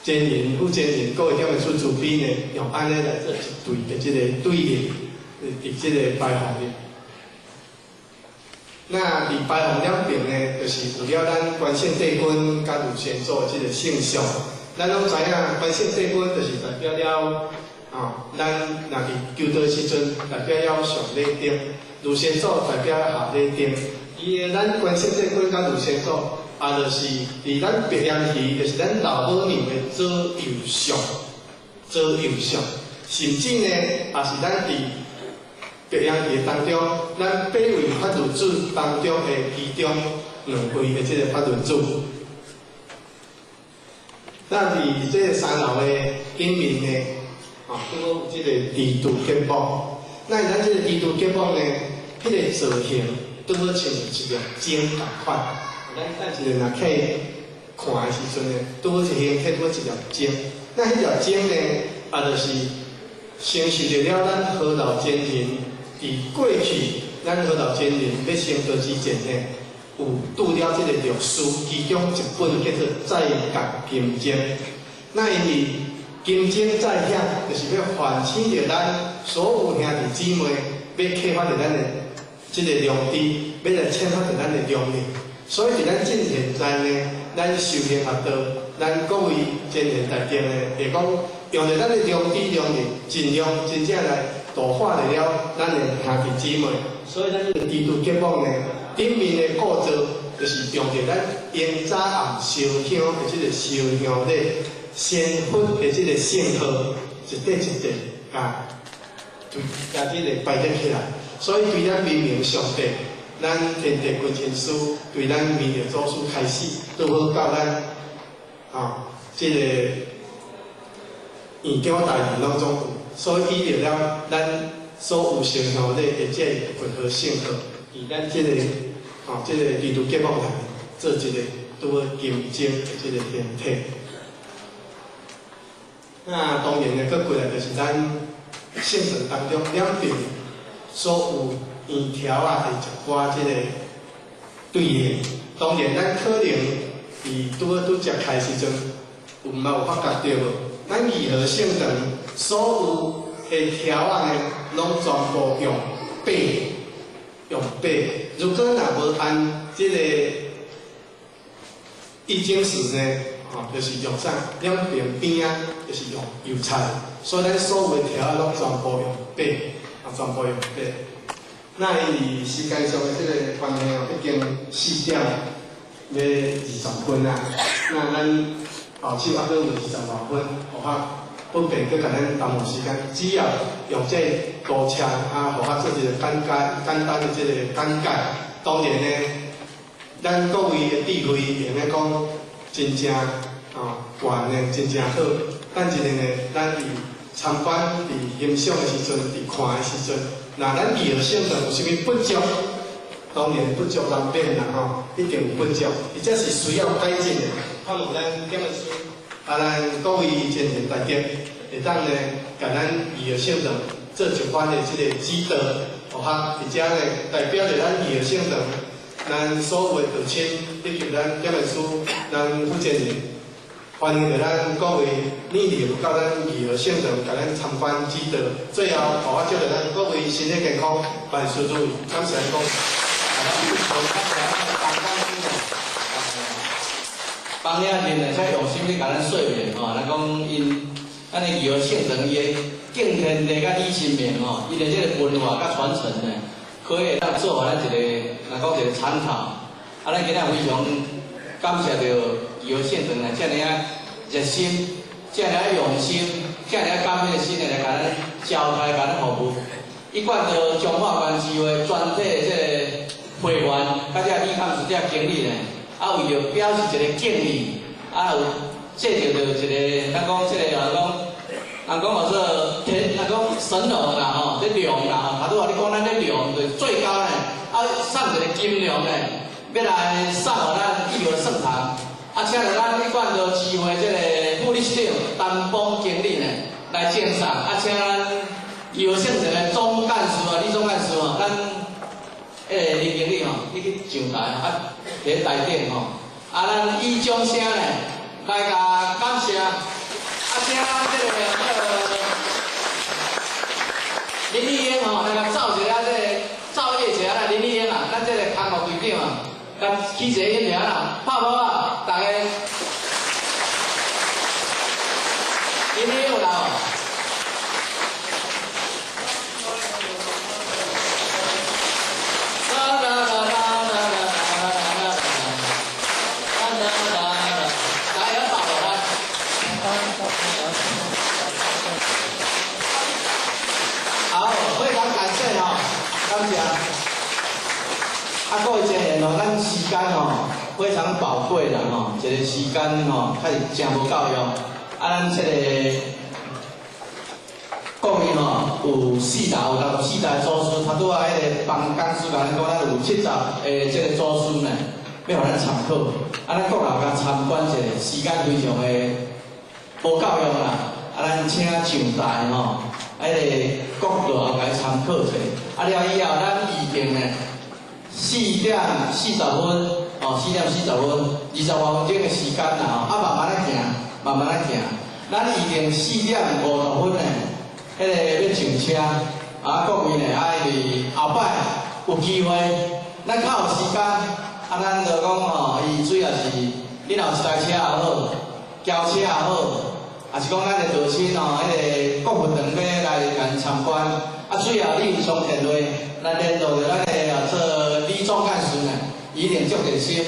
真人與真人各位點萬師慈悲呢，用按呢來做一對的這个對聯，佇這个牌坊裡。那佇牌坊兩邊呢，就是有了咱關聖帝君佮盧先祖的這个聖像。咱攏知影，關聖帝君就是代表了啊，咱若佇求道時陣，代表了上禮燈；盧先祖代表下禮燈。伊的咱關聖帝君佮盧先祖，啊，就是佇咱白蓮魚，就是咱老母娘的左右相，左右相，甚至呢，也是咱佇白蓮魚當中，咱八位法輪主當中的其中兩位的這个法輪主。那佇這个三樓的頂面呢，啊，拄好有這个蜘蛛結膜。那咱這个蜘蛛結膜呢，彼个造型拄好親像一粒鐘仝款。咱等一下若去看的時陣呢，拄好一形刻拄好一粒鐘。那彼粒鐘呢，啊，就是承受著了咱何老真人佇過去，咱何老真人欲成道之前呢，有拄了這个六書，其中一本叫做《再覺金經》。那因為金經再響，就是欲喚醒著咱所有兄弟姊妹，欲啟發著咱的這个良知，欲來啟發著咱的良力。所以佇咱進現在呢，咱修行學道，咱各位真賢大眾呢，會講用著咱的良知良力，盡量真正來度化著了咱的兄弟姊妹。所以咱這個基督結網呢，頂面的構造就是用著咱英早暗燒香的這個燒香禮，仙佛的這個聖號，一塊一塊啊，對，共這個排列起來。所以對咱明明上帝，咱天地君親師對咱明道祖師開始，拄好到咱啊，這個院長大人攏總有，所以依著了咱所有燒香禮的這個佛號聖號，以咱這個啊，這個基督結網來做一個拄好金鐘的這個形體。那當然呢，閣過來就是咱聖堂當中兩邊所有圓條仔的一寡這個對聯。當然，咱可能佇拄好拄才開時陣，有毋捌有發覺著無？咱義和聖堂所有的條仔呢，攏全部用白，用白。如果若無按這個易經時呢，吼，就是用啥？兩邊邊仔就是用油漆，所以咱所有的條仔攏全部用白，啊，全部用白。那因為時間上的這個關係哦，已經4點欲20分啊。那咱後手猶閣有20外分，予較方便閣共咱耽誤時間。只要用這個圖冊啊，予較做一個簡介、簡單的這個簡介。當然呢，咱各位的智慧會用得講真正哦懸的，真正好。等一下呢，咱佇參觀、佇欣賞的時陣、佇看的時陣，若咱義和聖堂有啥物不足，當然不足難免啦吼，一定有不足，而這是需要改進的。盼望咱點樣師，啊，咱各位前賢大德，會當呢，共咱義和聖堂做一番的這個指導，予較而且呢，代表著咱義和聖堂，咱所有的道親以及咱點樣師，咱負責人，歡迎著咱各位莅臨到咱義和聖堂，共咱參觀指導。最後，予我祝著咱各位身體健康，萬事如意，感謝各位。幫遐人呢，才用心咧共咱說明吼，咱講𪜶，咱的義和聖堂伊的敬天地佮禮神明吼，伊的這個文化佮傳承呢，可以會當做予咱一個，若講一個參考。啊，咱今仔非常感謝著義和聖堂呢，遮爾仔熱心，遮爾仔用心，遮爾仔感恩的心來共咱招待，共咱服務。一貫到彰化縣市會全體的這個會員，佮這個李幹事這個經理呢，啊，為著表示一個敬意，啊，有制著著一個，咱講這個人講，人講叫做天，人講神龍啦吼，這龍啦吼，頭拄仔你講咱這龍就是最高呢，啊，送一個金龍呢，欲來送予咱義和聖堂，啊，請著咱一貫道市會這個副理事長陳邦經理呢來贈送，啊，請咱義和聖堂的總幹事啊，李總幹事吼，咱彼個林經理吼，你去上台啊，佇咧台頂吼，啊，咱以掌聲呢來共感謝，啊，請咱這個林麗英吼，來共奏一下這個奏樂一下啦，林麗英啊，咱這個康樂隊長啊，共起一個音爾啦，拍鼓啊，逐家，林麗英有來無？好，非常感謝吼，感謝。啊，各位前賢吼，咱時間吼非常寶貴啦吼，一個時間吼，確實真無夠用。啊，咱這個各位吼，有四大，有六四大祖師，頭拄仔彼個幫講師共咱講，咱有70个這個祖師呢，欲予咱參考。啊，咱國內共參觀一下，時間非常的無夠用啦。啊，咱請上台吼，彼個國道共伊參考一下。啊，了以後，咱預定呢，4點40分，哦，4點40分，20外分鐘的時間啦，吼，啊，慢慢仔行，慢慢仔行。咱預定4點50分呢，彼個欲上車，啊，各位呢，啊，因為後擺有機會，咱較有時間，啊，咱就講吼，伊主要是，你若有一台車也好，轎車也好，也是講咱的道親吼，彼个國佛堂欲來共參觀，啊，最後你有通電話來聯絡著咱的啊做李總幹事呢，伊一定足熱心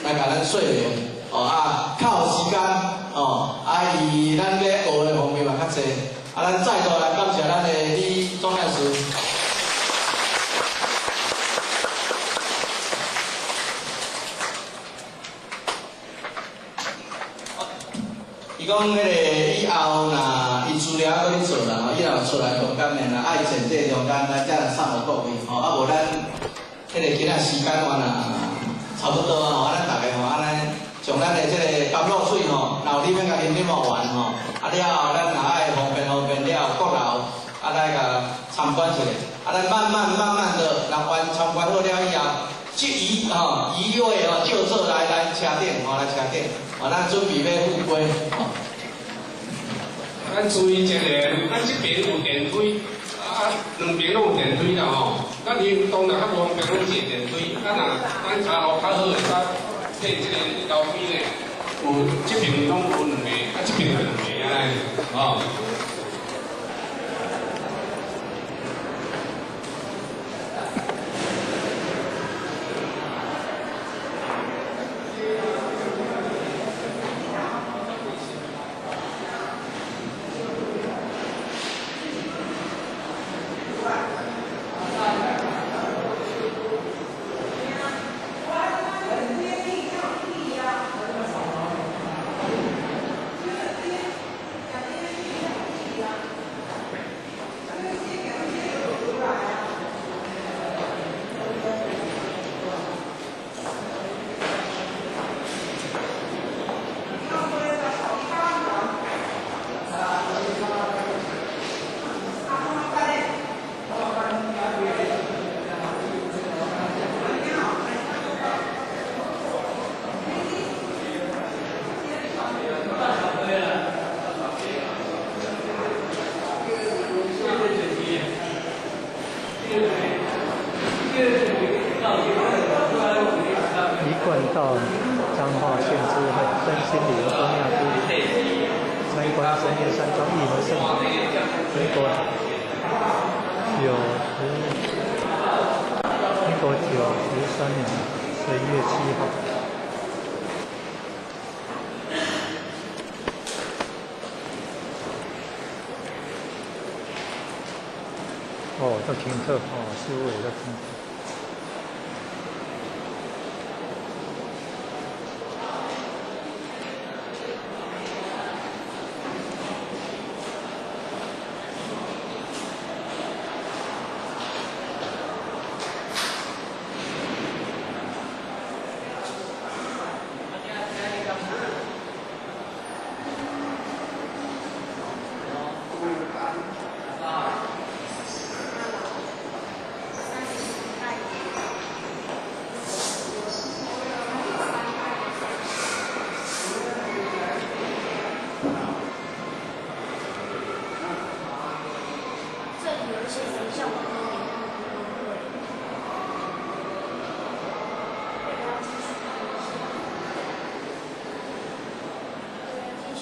來共咱說明，哦啊，較有時間，哦，啊伊咱欲學的方面嘛較濟，啊，咱再度來感謝咱的李總幹事。伊講彼个以後若伊資料閣咧做啦，吼，以後出來中間的若愛剪這中間，咱才來送予各位，吼，啊無咱彼个今仔時間我若差不多啊，吼，咱逐个吼，按呢將咱的這个甘露水吼，若有啉欲共啉啉予完吼，啊了後咱若愛方便方便了後，閣留啊來共參觀一下，啊咱慢慢慢慢的，若完參觀好了以後，這移吼移位吼，就坐來咱車頂吼，來車頂，吼，咱準備欲赴歸吼。咱注意一下，咱這邊有電梯，啊，兩邊攏有電梯啦吼。咱行動若較無方便，攏坐電梯。咱若咱跤路較好，會使退這個樓梯呢。有這邊攏有兩個，啊，這邊有兩個按呢，吼。一貫到彰化縣智慧身心旅遊宗廟之旅，參觀神嶽山莊義和聖堂。民國93年11月7號。哦，足清楚，哦，收畫足清楚。這裡有一些學校的要繼續看一下，對，繼續。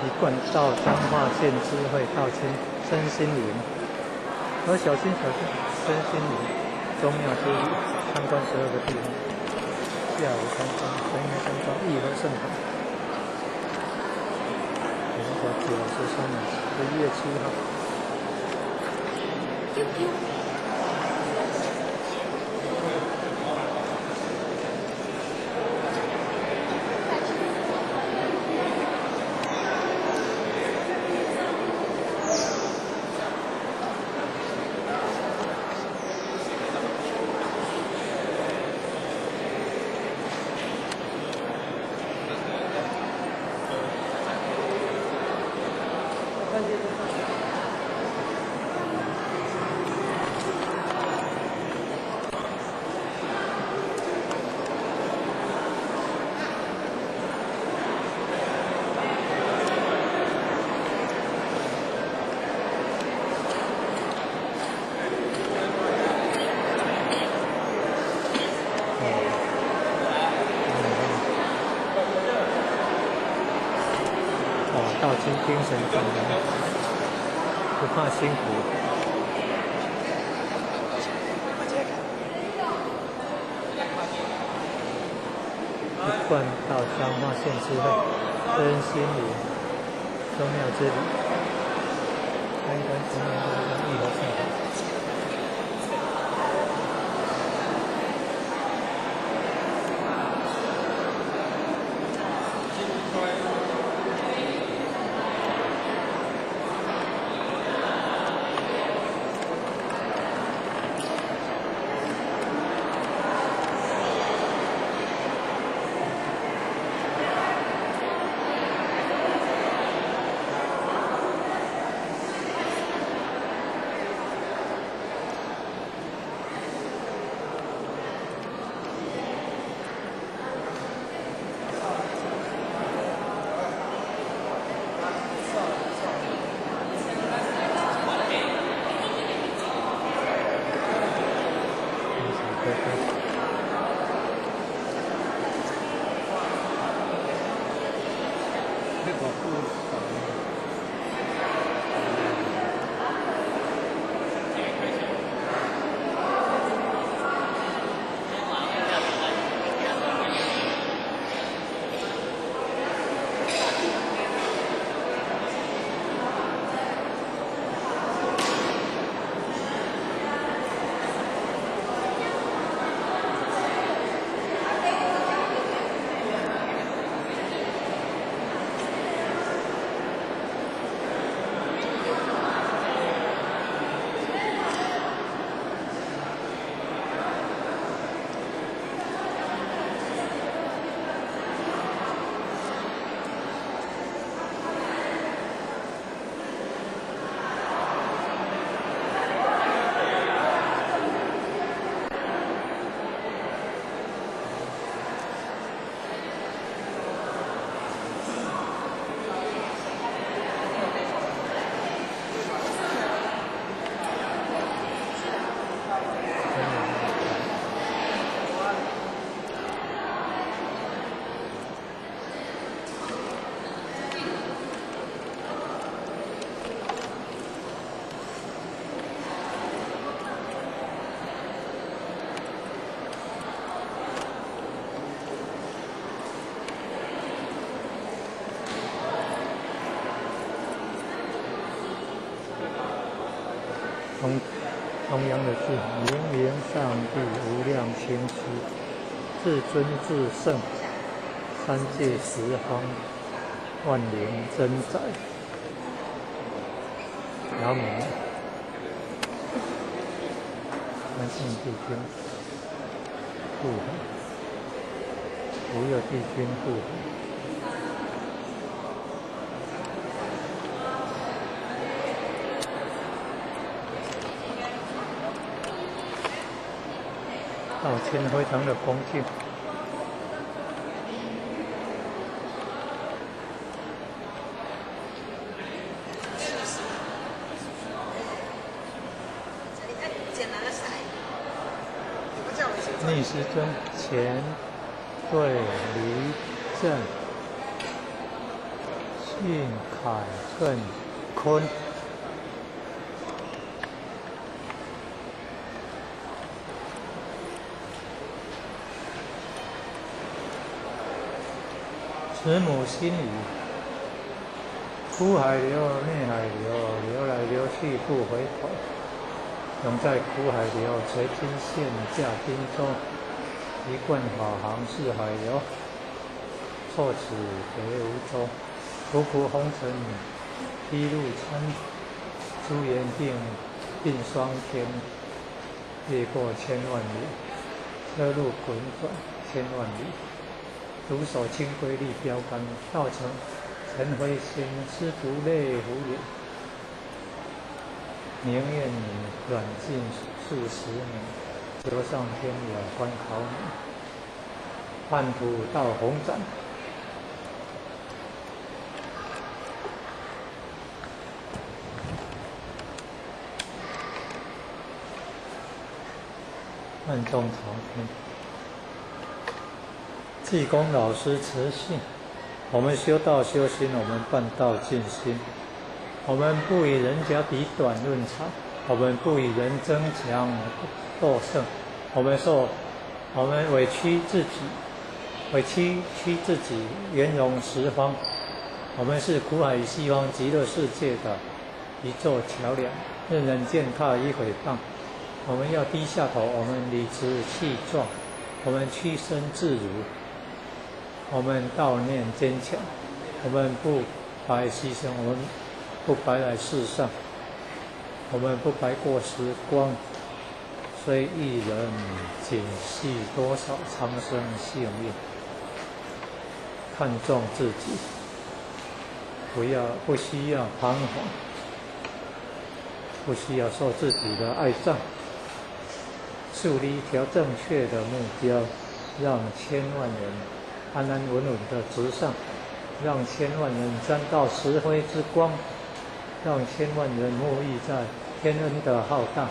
一貫到彰化縣智慧道親身心靈，哦，小心小心，身心靈宗廟之旅，參觀12個地方。下午參觀神嶽山莊義和聖堂。民國93年11月7號。道清精神感人，不怕辛苦。一贯道彰化县支会身心灵宗庙之旅，参观十年的义和圣堂。中央的字，明明上帝无量清虚，至尊至圣，三界十方，万灵真宰，姚明，三圣帝君护法，无有帝君护法。道清非常的恭敬。逆时针前对离正信凯艮坤。慈母心语，苦海流，内海流，流来流去不回头。永在苦海流，垂金线驾汀洲，一贯法航四海游，错此别无舟。苦苦红尘披露参，诸缘定并双天，越过千万里，车路滚转千万里。独守清规立标杆，道成尘灰心，师徒泪胡脸。宁愿软禁数十年，求上天了关考你。叛徒到红斩。万众朝天。济公老师辞信，我們修道修心，我們辦道盡心。我們不與人家比短論長，我們不與人爭強鬥勝。我們說，我們委屈自己，委屈屈自己，圓融十方。我們是苦海西方極樂世界的一座橋樑，任人踐踏與毀謗。我們要低下頭，我們理直氣壯，我們屈身自如，我們道念堅強，我們不白犧牲，我們不白來世上，我們不白過時光。雖一人僅繫多少蒼生性命，看重自己，不需要彷徨，不需要受自己的愛障，樹立一條正確的目標，讓千萬人安安穩穩的直上，讓千萬人沾到石灰之光，讓千萬人沐浴在天恩的浩大。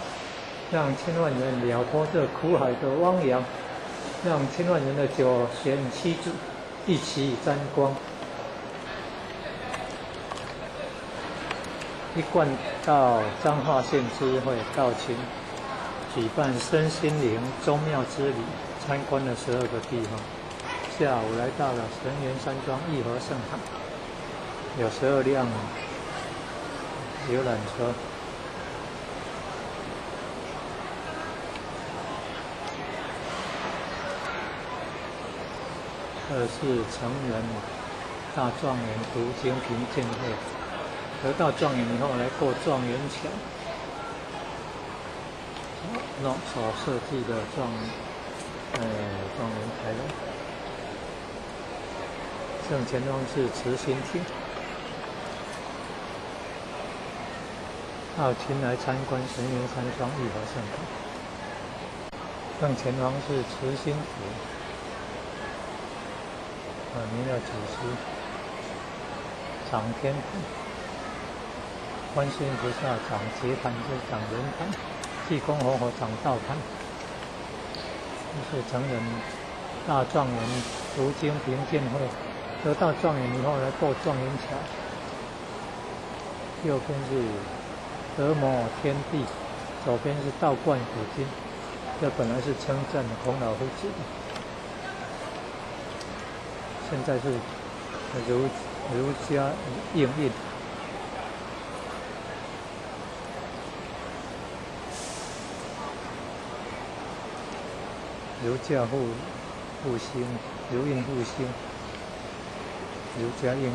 讓千萬人了脫這苦海的汪洋，讓千萬人的九玄七祖一起沾光。一貫到彰化縣知會道清舉辦身心靈宗廟之旅，參觀了12個地方。下午來到了神園山莊義和聖堂，有12輛遊覽車。二是成人大狀元讀經評鑑會，得到狀元以後來過狀元橋，那所設計的狀元牌樓。正前方是慈心亭，到前來參觀神園山莊義和聖堂。正前方是慈心亭。彌勒祖師掌天盤，觀世音菩薩掌劫盤，就是掌人盤；濟公活佛掌道盤。這是成人大狀元讀經評鑑會，得到狀元以後來過狀元橋。右邊是德摩天地，左邊是道觀古今。這本來是稱讚孔老夫子的。現在是儒家應印，儒家復興，儒印復興，儒家應印。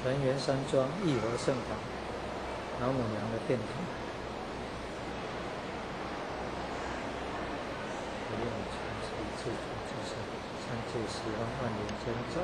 神園山莊義和聖堂。老母娘的殿堂，不用全體自主自身，三界十方萬灵尊者。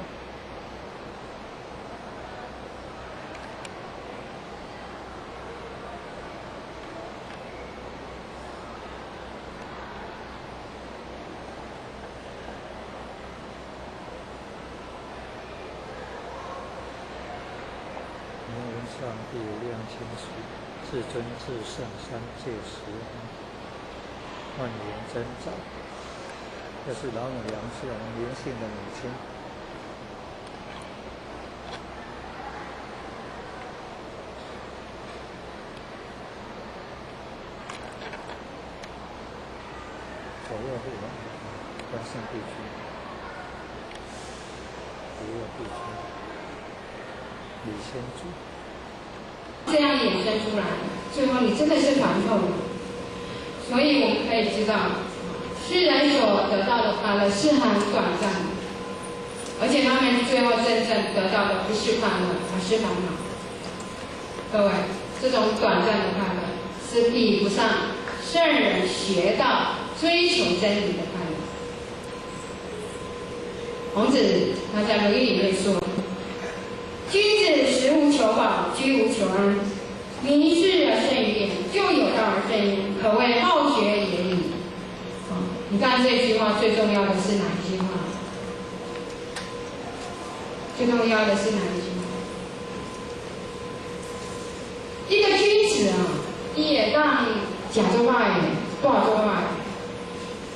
上帝無量千時，至尊至聖三界十方萬靈尊者。這是老母娘，是我們靈性的母親。左右護法，關聖帝君，不右帝君，李先祖。這樣衍生出來，最後你真的是煩透了。所以我們可以知道，世人所得到的快樂是很短暫的，而且他們最後真正得到的不是快樂，而是煩惱。各位，這種短暫的快樂是比不上聖人學道追求真理的快樂。孔子他在《論語》裡面說：君子食無求飽，居無求安，民事而勝於言，就有道而正焉，可謂好學也已。你看這句話最重要的是哪一句話？最重要的是哪一句話？一個君子啊，一言会当食足歹的，住足歹，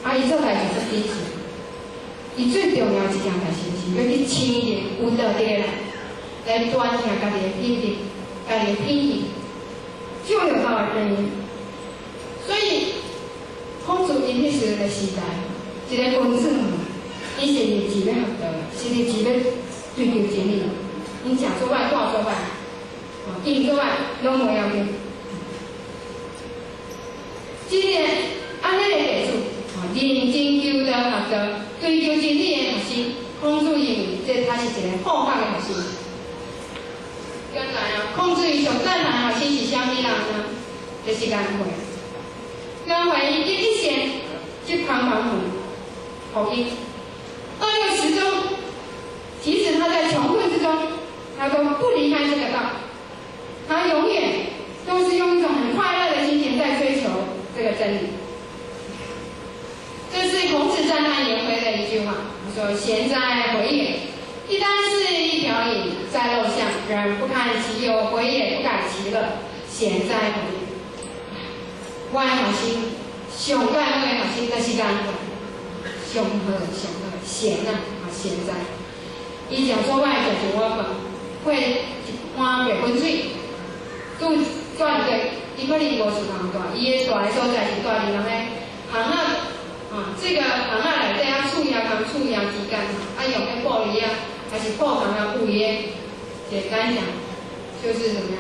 啊，伊做代志足谨慎。伊最重要一件代志是欲去承认有道德的人，来端正家己的品质，家己的品行，就有道的原因。所以，孔子𪜶彼时的时代，一个君子，伊是立志欲学道，是立志欲追求真理。𪜶食足歹，住足歹，用足歹，拢无要紧。这个按呢的弟子，认真求道学道，追求真理的学生，孔子认为这他是一个好学的学生。原来啊，孔子伊上赞叹的学生是啥物人呢？就是颜回。颜回伊一生去彷彷福音，到那个时钟，即使他在穷困之中，他都不离开这个道，他永远都是用一种很快乐的心情在追求这个真理。这是孔子赞叹颜回的一句话，他说：“贤哉，回也！一箪食，一瓢饮，在陋巷，人不堪其忧，回也不改其乐。贤哉，回也！”我的学生，上盖我的学生就是颜回，上好上好，贤啊，啊贤哉！伊食做歹，食一碗饭，配一碗白滚水，拄转个，伊可能无厝通住，伊的住的所在是住伫人的巷仔，啊，这个巷仔内底啊，厝仔共厝仔之间，啊，用彼布帘啊，还是布棚啊，围的，简单讲，就是怎么样，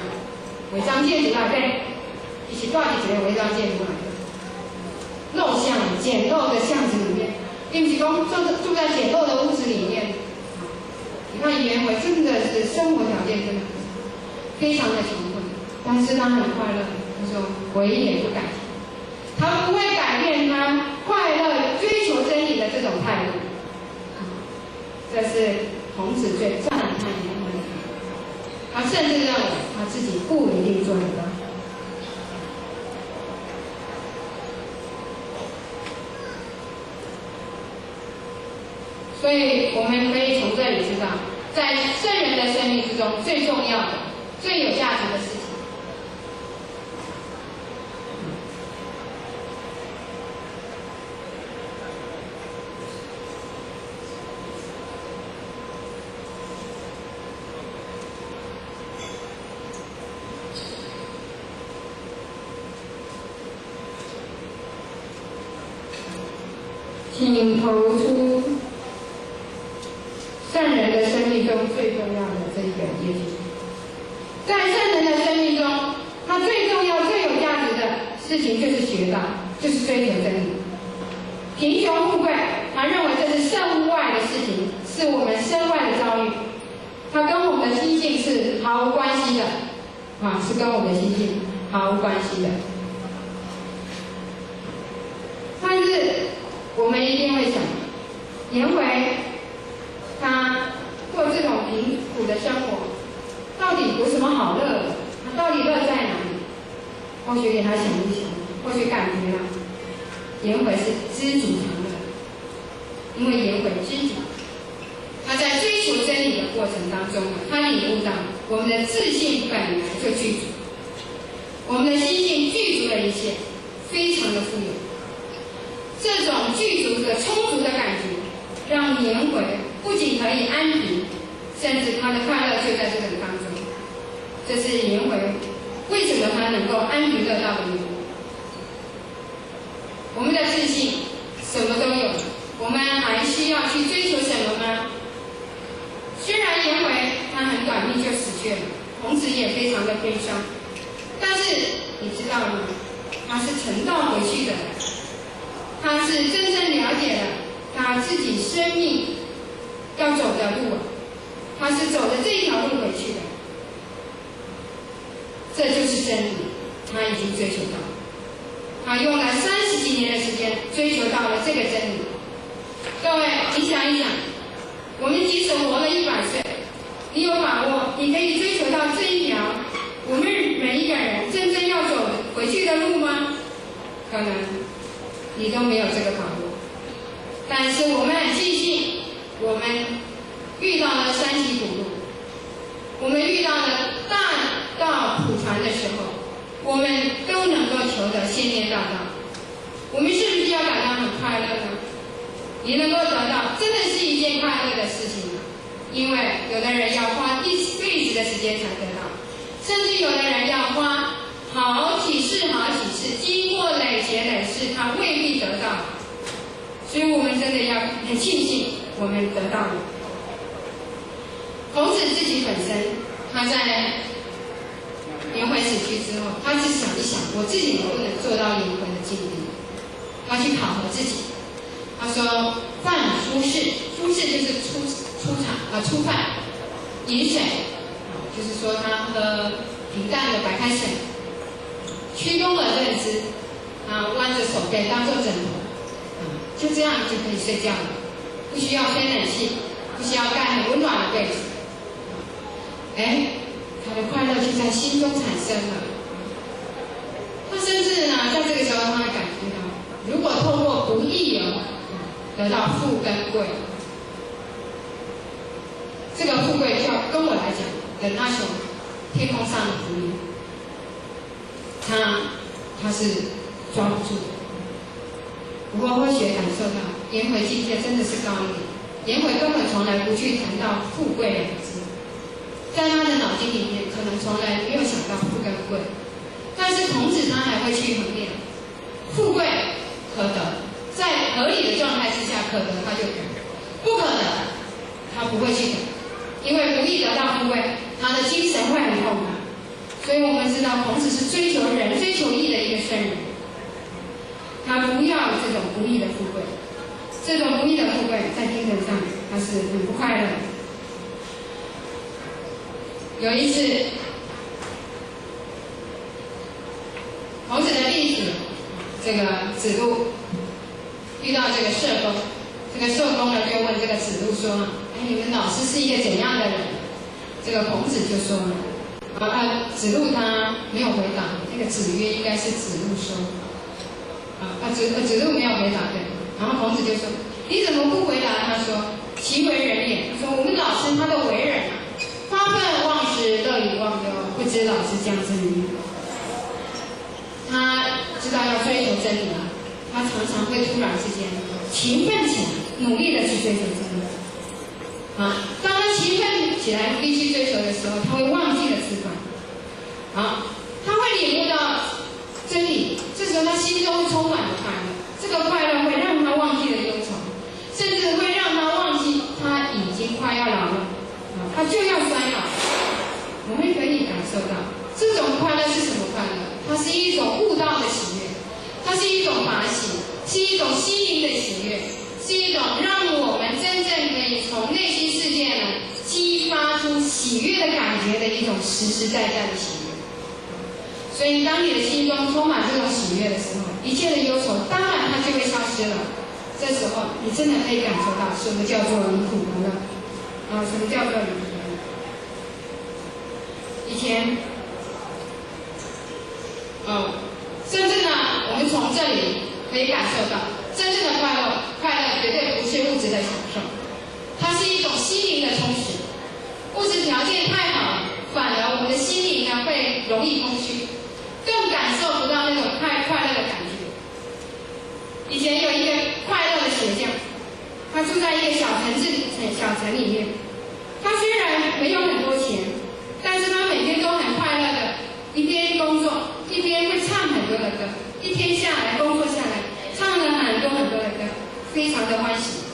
违章建筑内底，伊是住伫一个违章建筑内底，陋巷，简陋的巷子里面，伊毋是讲住在简陋的屋子里面。你看颜回真的是生活条件真的非常的穷困，但是他很快乐。他说回也不改，他不会改变他快乐追求真理的这种态度。这是孔子最赞叹颜回的。他甚至认为他自己不一定做得到。所以我们可以从这里知道，在圣人的生命之中，最重要的、最有价值的事情，请投出圣人的生命中最重要的这一个业绩。在圣人的生命中，他最重要、最有价值的事情就是学道，就是追求真理。贫穷富贵，他认为这是身外的事情，是我们身外的遭遇，他跟我们的心性是毫无关系的，啊，是跟我们的心性毫无关系的。但是我们一定会想，颜回他过这种贫苦的生活，到底有什么好乐的？他到底乐在哪里？或许给他想一想，或许感觉啊，颜回是知足常乐，因为颜回知足，他在追求真理的过程当中，他领悟到我们的自信本来就具足，我们的心性具足了一切，非常的富有。这种具足的充足的感觉，让颜回不仅可以安贫，甚至他的快乐就在这种当中。这是颜回为什么他能够安贫乐道的原因。我们的自信什么都有，我们还需要去追求什么吗？虽然颜回他很短命就死去了，孔子也非常的悲伤，但是你知道吗？他是成道回去的，他是真正了解了他自己生命要走的路，他是走的这一条路回去的，这就是真理，他已经追求到了，他用了30几年的时间追求到了这个真理。各位，你想一想，我们即使活了100岁，你有把握你可以追求到这一条我们每一个人真正要走回去的路吗？可能你都没有这个把握。但是我们很庆幸，我们遇到了三期古路，我们遇到了大道普传的时候，我们都能够听得先天大道，我们是不是要感到很快乐呢？你能够得到，真的是一件快乐的事情吗？因为有的人要花一辈子的时间才得到，甚至有的人要花好几世、好几世，经过累劫累世，他未必得到。所以我们真的要很庆幸我们得到了。孔子自己本身，他在颜回死去之后，他是想一想，我自己能不能做到颜回的境地？他去考核自己。他说：“饭粗食，粗食就是粗茶啊，粗饭，饮水，就是说他喝平淡的白开水，曲肱而枕之，啊，弯着手背当做枕头，啊，就这样就可以睡觉了，不需要吹冷气，不需要盖很温暖的被子，哎，他的快乐就在心中产生了。他甚至呢，在这个时候，他会感觉到，如果透过不义而得到富跟贵，这个富贵就跟我来讲的那种天空上的浮云，他是抓不住的。不过或许感受到颜回境界真的是高一点，颜回根本从来不去谈到富贵两个字，在他的脑筋里面可能从来没有想到富跟贵，但是孔子他还会去衡量富贵可得。在合理的状态之下，可得他就得，不可得，他不会去得，因为不易得到富贵，他的精神会很痛苦。所以我们知道，孔子是追求仁、追求义的一个圣人，他不要这种不义的富贵，这种不义的富贵在精神上他是很不快乐的。有一次，孔子的弟子这个子路遇到这个社公，这个社公呢就问这个子路说：“哎，你们老师是一个怎样的人？”这个孔子就说：“啊，子路他没有回答。那个子曰应该是子路说，子路没有回答，对。然后孔子就说：你怎么不回答？他说：其为人也。他说我们老师他的为人啊，发愤忘食，乐以忘忧，不知老师将至于。他知道要追求真理啊，他常常会突然之间勤奋起来，努力的去追求真理。啊，当他勤奋起来，努力去追求的时候，他会忘记了吃饭。好，他会领悟到真理，这时候他心中充满了快乐，这个快乐会让他忘记了忧愁，甚至会让他忘记他已经快要老了，啊，他就要衰老。我们可以感受到这种快乐是什么快乐？它是一种悟道的喜悦，它是一种法喜，是一种心灵的喜悦，是一种让我们真正可以从内心世界呢激发出喜悦的感觉的一种实实在在的喜悦。所以，当你的心中充满这种喜悦的时候，一切的忧愁当然它就会消失了。这时候，你真的可以感受到什么叫做离苦得乐啊，什么叫做离苦得乐。以前，甚至呢，我们从这里可以感受到，真正的快乐，快乐绝对不是物质的享受，它是一种心灵的充实。物质条件太好，反而我们的心灵呢会容易空虚，更感受不到那种快乐的感觉。以前有一个快乐的鞋匠，他住在一个小城市、小城里面。他虽然没有很多钱，但是他每天都很快乐的，一边工作一边会唱很多的歌。一天下来，工作下来，唱了很多很多的歌，非常的欢喜。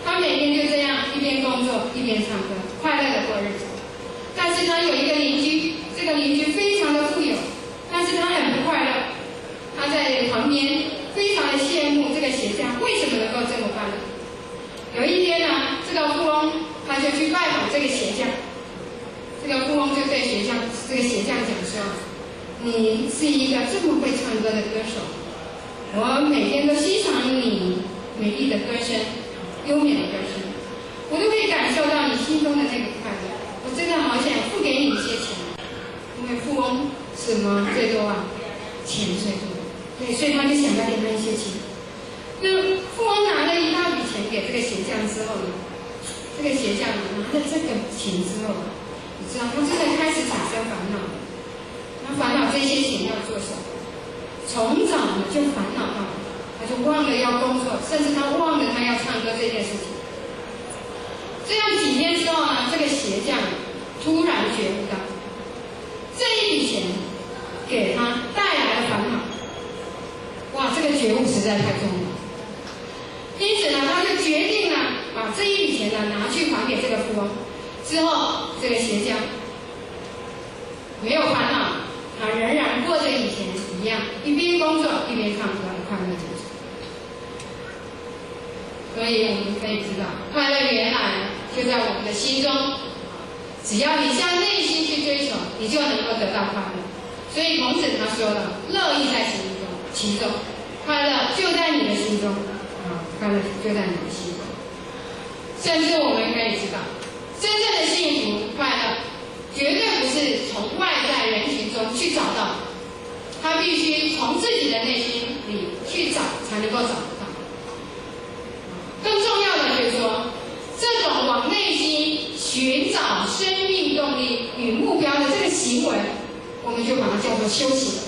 他每天就这样一边工作一边唱歌，快乐的过日子。但是他有一个邻居，这个邻居非常的富有，但是他很不快乐。他在旁边非常的羡慕这个鞋匠为什么能够这么快乐。有一天呢，这个富翁他就去拜访这个鞋匠，这个富翁就对这个鞋匠讲说：“你是一个这么会唱歌的歌手，我每天都欣赏你美丽的歌声，优美的歌声，我都可以感受到你心中的那个快乐。我真的好想付给你一些钱，因为富翁什么最多啊？钱最多，对，所以他就想要给他一些钱。那富翁拿了一大笔钱给这个鞋匠之后呢，这个鞋匠拿了这个钱之后，你知道他真的开始产生烦恼了。他烦恼这些钱要做什么？从早呢就烦恼到，他就忘了要工作，甚至他忘了他要唱歌这件事情。这样几天之后呢，这个鞋匠突然觉悟到，这一笔钱给他带来了烦恼。哇，这个觉悟实在太重要。因此呢，他就决定呢，把这一笔钱呢拿去还给这个富翁。之后，这个鞋匠没有烦恼，他仍然过着以前一样，一边工作一边唱歌的快乐日子。所以我们可以知道，快乐原来就在我们的心中。只要你向内心去追求，你就能够得到快乐。所以孔子他说了：“乐亦在其中，其中快乐就在你的心中啊，快乐就在你的心中。”甚至我们可以知道，真正的幸福快乐，绝对不是从外在人群中去找到，他必须从自己的内心里去找，才能够找得到。更重要的就是说，这种往内心寻找生命动力与目标的这个行为，我们就把它叫做修行。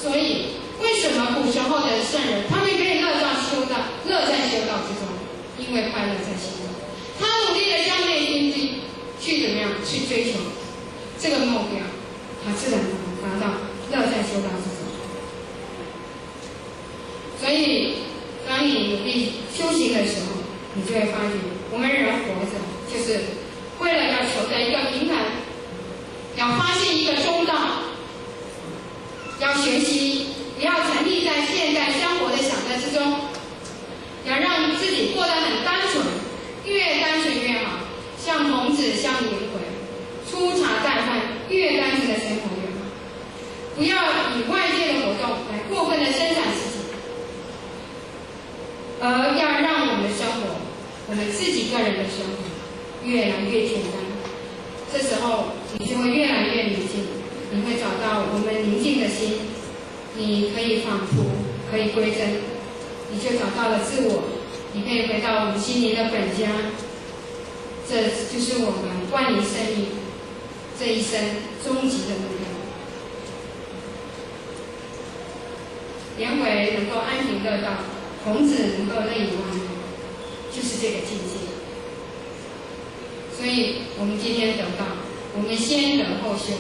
所以，为什么古时候的圣人，他们可以乐在修道，乐在修道之中？因为快乐在心中。他努力的向内心去怎么样去追求这个目标，他自然能达到乐在修道之中。所以，当你努力修行的时候，你就会发觉，我们人活着就是为了要求得一个平衡，要发现一个中道，要学习不要沉溺在现在生活的享乐之中，要让自己过得很单纯，越单纯越好。像孔子，像颜回，粗茶淡饭，越单纯的生活越好。不要以外界的活动来过分的生产自己，而要让我们的生活，我们自己个人的生活越来越简单。这时候你就会越来越宁静，你会找到我们宁静的心，你可以仿佛可以归真，你就找到了自我，你可以回到我们心灵的本家。这就是我们万灵生命这一生终极的目标。颜回能够安贫乐道，孔子能够乐以忘忧，就是这个境界。所以，我们今天得道，我们先得后修。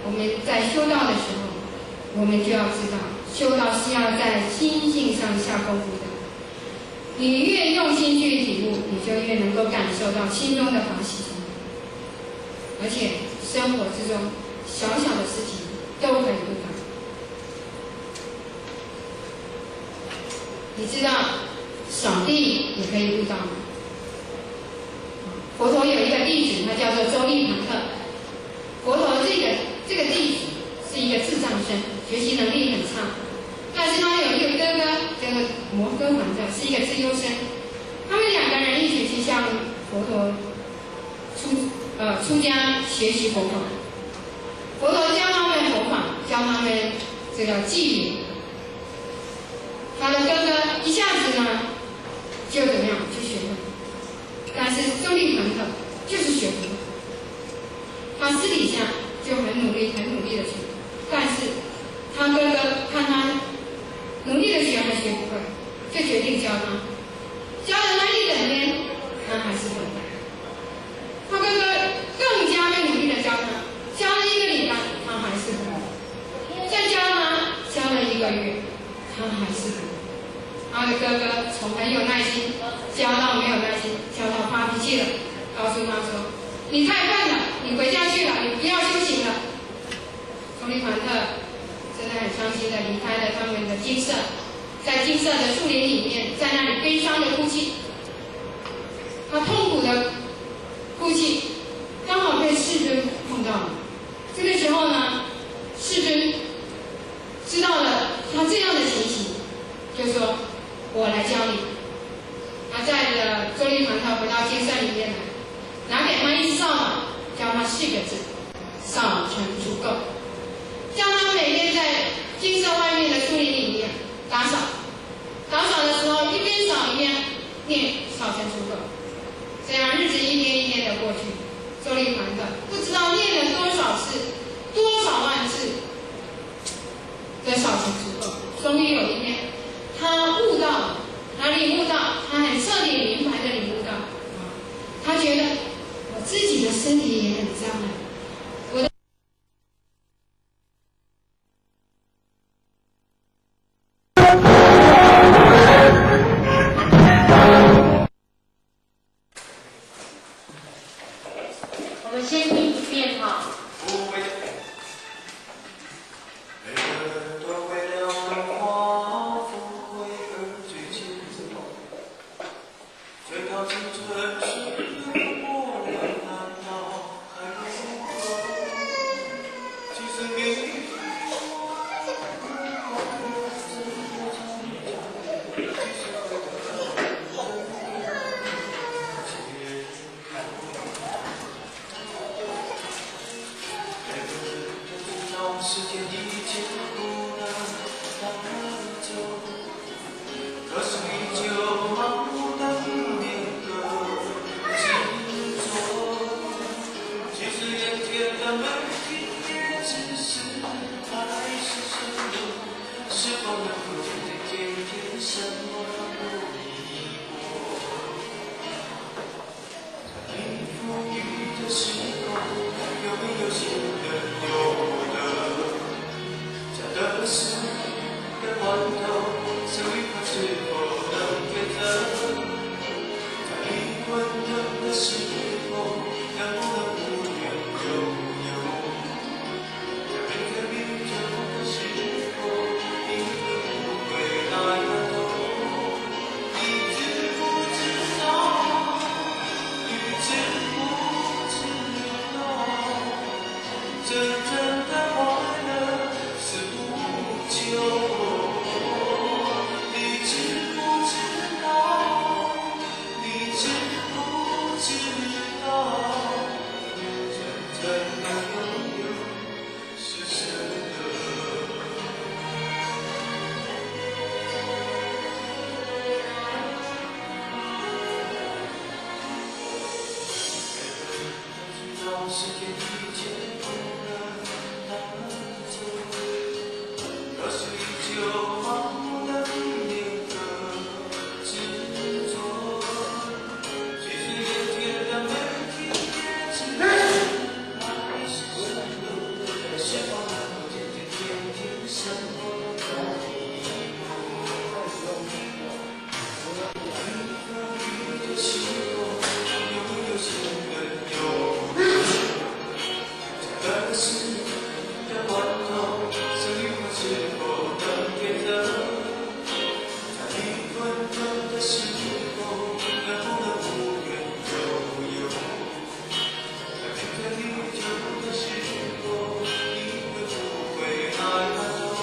我们在修道的时候，我们就要知道，修道是要在心性上下功夫的。你越用心去体悟，你就越能够感受到心中的法喜充满。而且生活之中小小的事情都可以悟道。你知道扫地也可以悟道吗？佛陀有一个弟子，他叫做周利盘特。佛陀这个弟子是一个智障生，学习能力很差。但是他有一个哥哥叫做摩诃盘特，是一个资优生。他们两个人一起去向佛陀出家学习佛法。佛陀教他们佛法，教他们这个纪律。他的哥哥一下子呢，就怎么样就学会了。但是周利盘特就是学不会，他私底下就很努力、很努力的学，但是他哥哥看他努力的学还学不会，就决定教他。教了他一整天，他还是不会。他哥哥更加的努力的教他，教了一个礼拜，他还是不会。再教他，教了一个月，他还是不会。他的哥哥从很有耐心教到没有耐心，教到发脾气了，告诉他说：“你太笨了，你回家去了，你不要修行了。”周利盘特真的很伤心的离开了他们的精舍，在精舍的树林里面，在那里悲伤的哭泣。他痛苦的哭泣，刚好被世尊碰到了。这个时候呢，世尊知道了他这样的情形，就说：“我来教你。”他带着周利盘特回到精舍里面来，拿给他一扫把，教他四个字：扫尘除垢。叫他每天在精舍外面的树林里面打扫，打扫的时候一边扫一边念扫尘除垢，这样日子一天一天的过去。時間已經不能帶走，可是依舊盲目的迷戀和執著。其實眼前的美景也只是海市蜃樓，是否能夠漸漸漸漸什麼都不疑惑？在你賦予的時空，有沒有新的有的？假的是的關頭，生與死是否能抉擇？在你困頓的時候，能不能無怨尤尤？在每分每秒的時候，你會不會來感動？你知不知道？你知不知道？真正的快樂是無求。你知不知道？你知不知道？真正的擁有是捨得。每個人都知道時間已經不能帶走，可是依舊盲目的迷戀和執著。其實眼前的美景也只是海市蜃樓，是否能夠漸漸漸漸什麼都疑惑？你賦予的時空，有沒有新的有的？假的是的關頭，生與死是否能抉擇？在你困頓的時候，能不能無怨尤尤？在每分每秒的時候，你會不會來感動？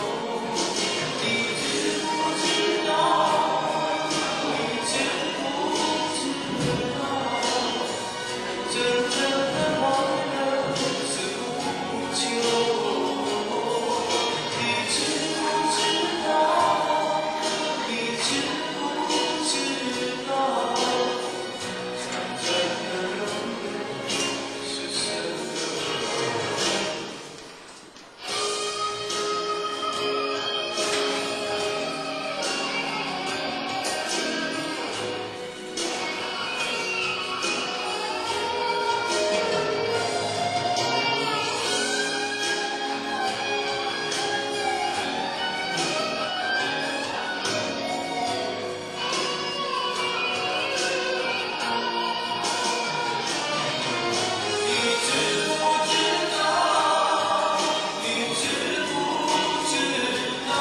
你知不知道？你知不知道？真正的快樂是無求。你知不知道？你知不知道？真正的擁有是捨得。你知不知道？你知不知道？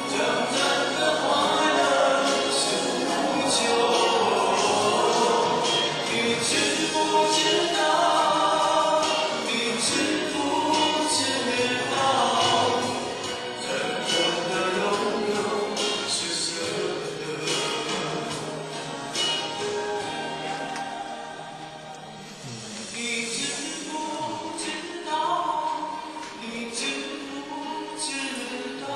真正的快樂是無求。你知不知道？你知不知道？真正的擁有是捨得。你知不知道？你知不知道？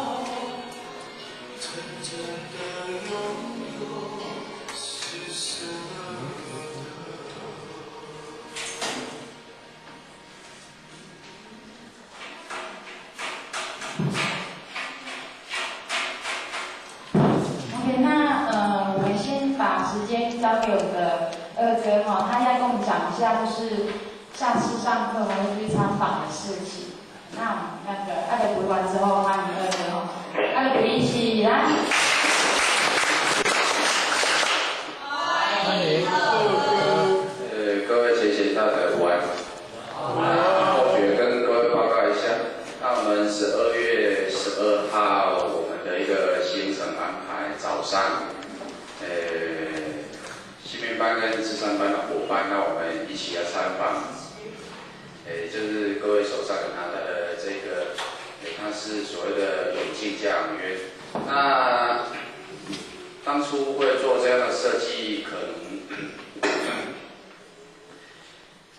真正的擁有是捨得。 OK，那我們先把時間交給我們的二哥哈，他要跟我們講一下，就是下次上課還會去參訪的事情。那我們那個阿德讀完之後，歡迎二哥哈，阿德一起來。歡迎。各位前賢大德午安。或許跟各位報告一下，那我們12月12號我們的一個行程安排，早上，新民班跟智商班的夥伴，那我們一起來參訪，就是各位手上拿的這個，它是所謂的永靖教養院。那當初會做這樣的設計，可能。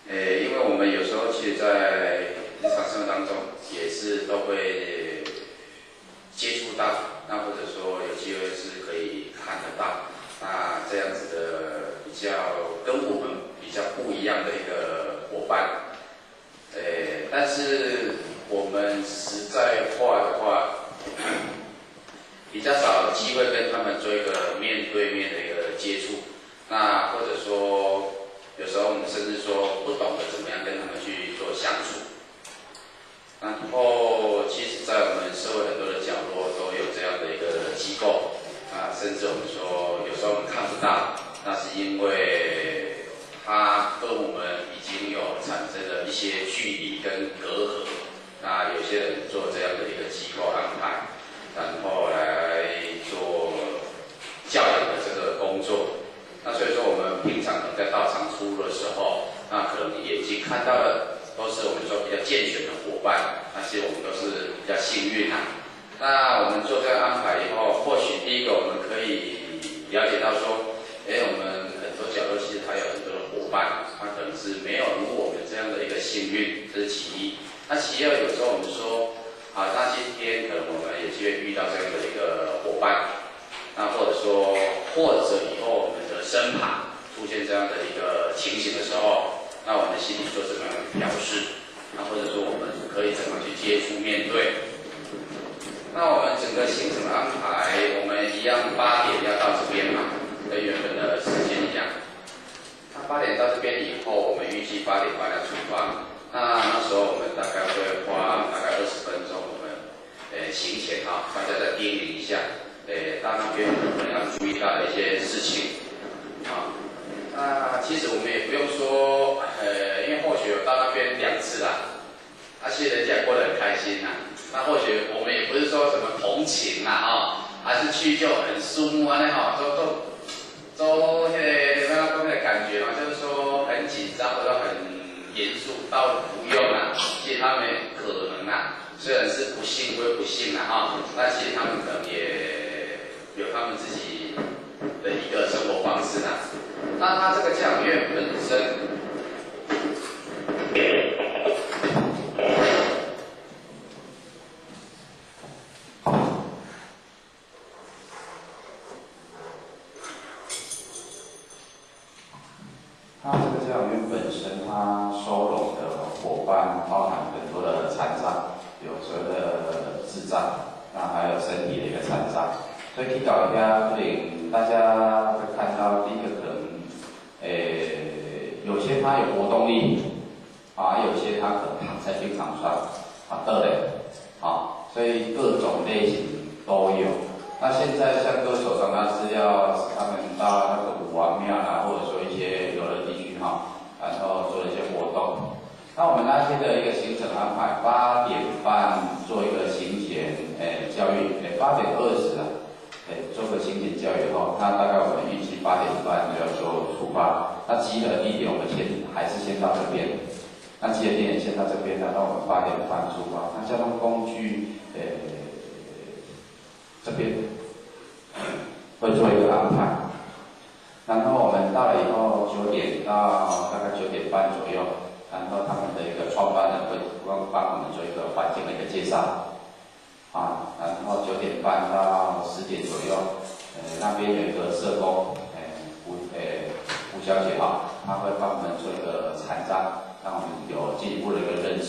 因為我們有時候其實，在日常生活當中，是都会接触到，那或者说有机会是可以看得到，那这样子的比较跟我们比较不一样的一个伙伴，但是我们实在话的话，比较少机会跟他们做一个面对面的一个接触，那或者说有时候我们甚至说不懂得怎么样跟他们去做相处。然后，其实，在我们社会很多的角落都有这样的一个机构，啊，甚至我们说有时候我们看不到，那是因为它跟我们已经有产生了一些距离跟隔阂。那有些人做这样的一个机构安排，然后来做教养的这个工作。那所以说，我们平常可能在道场出入的时候，那可能眼睛看到的都是我们说比较健全的伙伴，那其实我们都是比较幸运啊。那我们做这个安排以后，或许第一个我们可以了解到说，哎，我们很多角落其实他有很多的伙伴，他可能是没有如我们这样的一个幸运，这是其一。那其二，有时候我们说，啊，那今天可能我们有机会遇到这样的一个伙伴，那或者说，或者以后我们的身旁出现这样的一个情形的时候，那我们心里做怎么样的调适？那或者说我们可以怎么去接触面对？那我们整个行程安排，我们一样八点要到这边嘛，跟原本的时间一样。那八点到这边以后，我们预计8点半要出发。那那时候我们大概会花大概20分钟，我们行前哈，大家再叮咛一下，到那边我们要注意到的一些事情，啊。那其实我们也不用说，因为或许有到那边2次啦，啊，其实人家也过得很开心呐。那或许我们也不是说什么同情啦，哈，还是去就很肃穆啊，那哈，都那个那个感觉嘛，就是说很紧张或者很严肃，倒不用啦。其实他们可能啊，虽然是不幸归不幸啦，哈，但其实他们可能也有他们自己的一个生活方式啦。那他这个教养院本身，他这个教养院本身，他收容的伙伴包含很多的残障，有所谓的智障，那还有身体的一个残障，所以去到遐可能大家会看到第一个可能。有些他有活动力，啊，有些他可能躺在病床上，啊，对嘞，啊，所以各种类型都有。那现在像各位手上，他是要他们到那个五王庙啦，或者说一些游乐地区哈，然后做一些活动。那我们那天的一个行程安排，8点半做一个行前教育，8点20啊。做个行前教育后，那大概我们预计8点半就要做出发。那集合地点我们先还是先到这边。那集合地点先到这边，然后我们8点半出发。那交通工具，这边会做一个安排。然后我们到了以后，9点到大概9点半左右，然后他们的一个创办人会帮我们做一个环境的一个介绍。啊，然后9点半到10点左右，那边有一个社工，胡小姐哈，她会帮我们做一个残障，让我们有进一步的一个认识。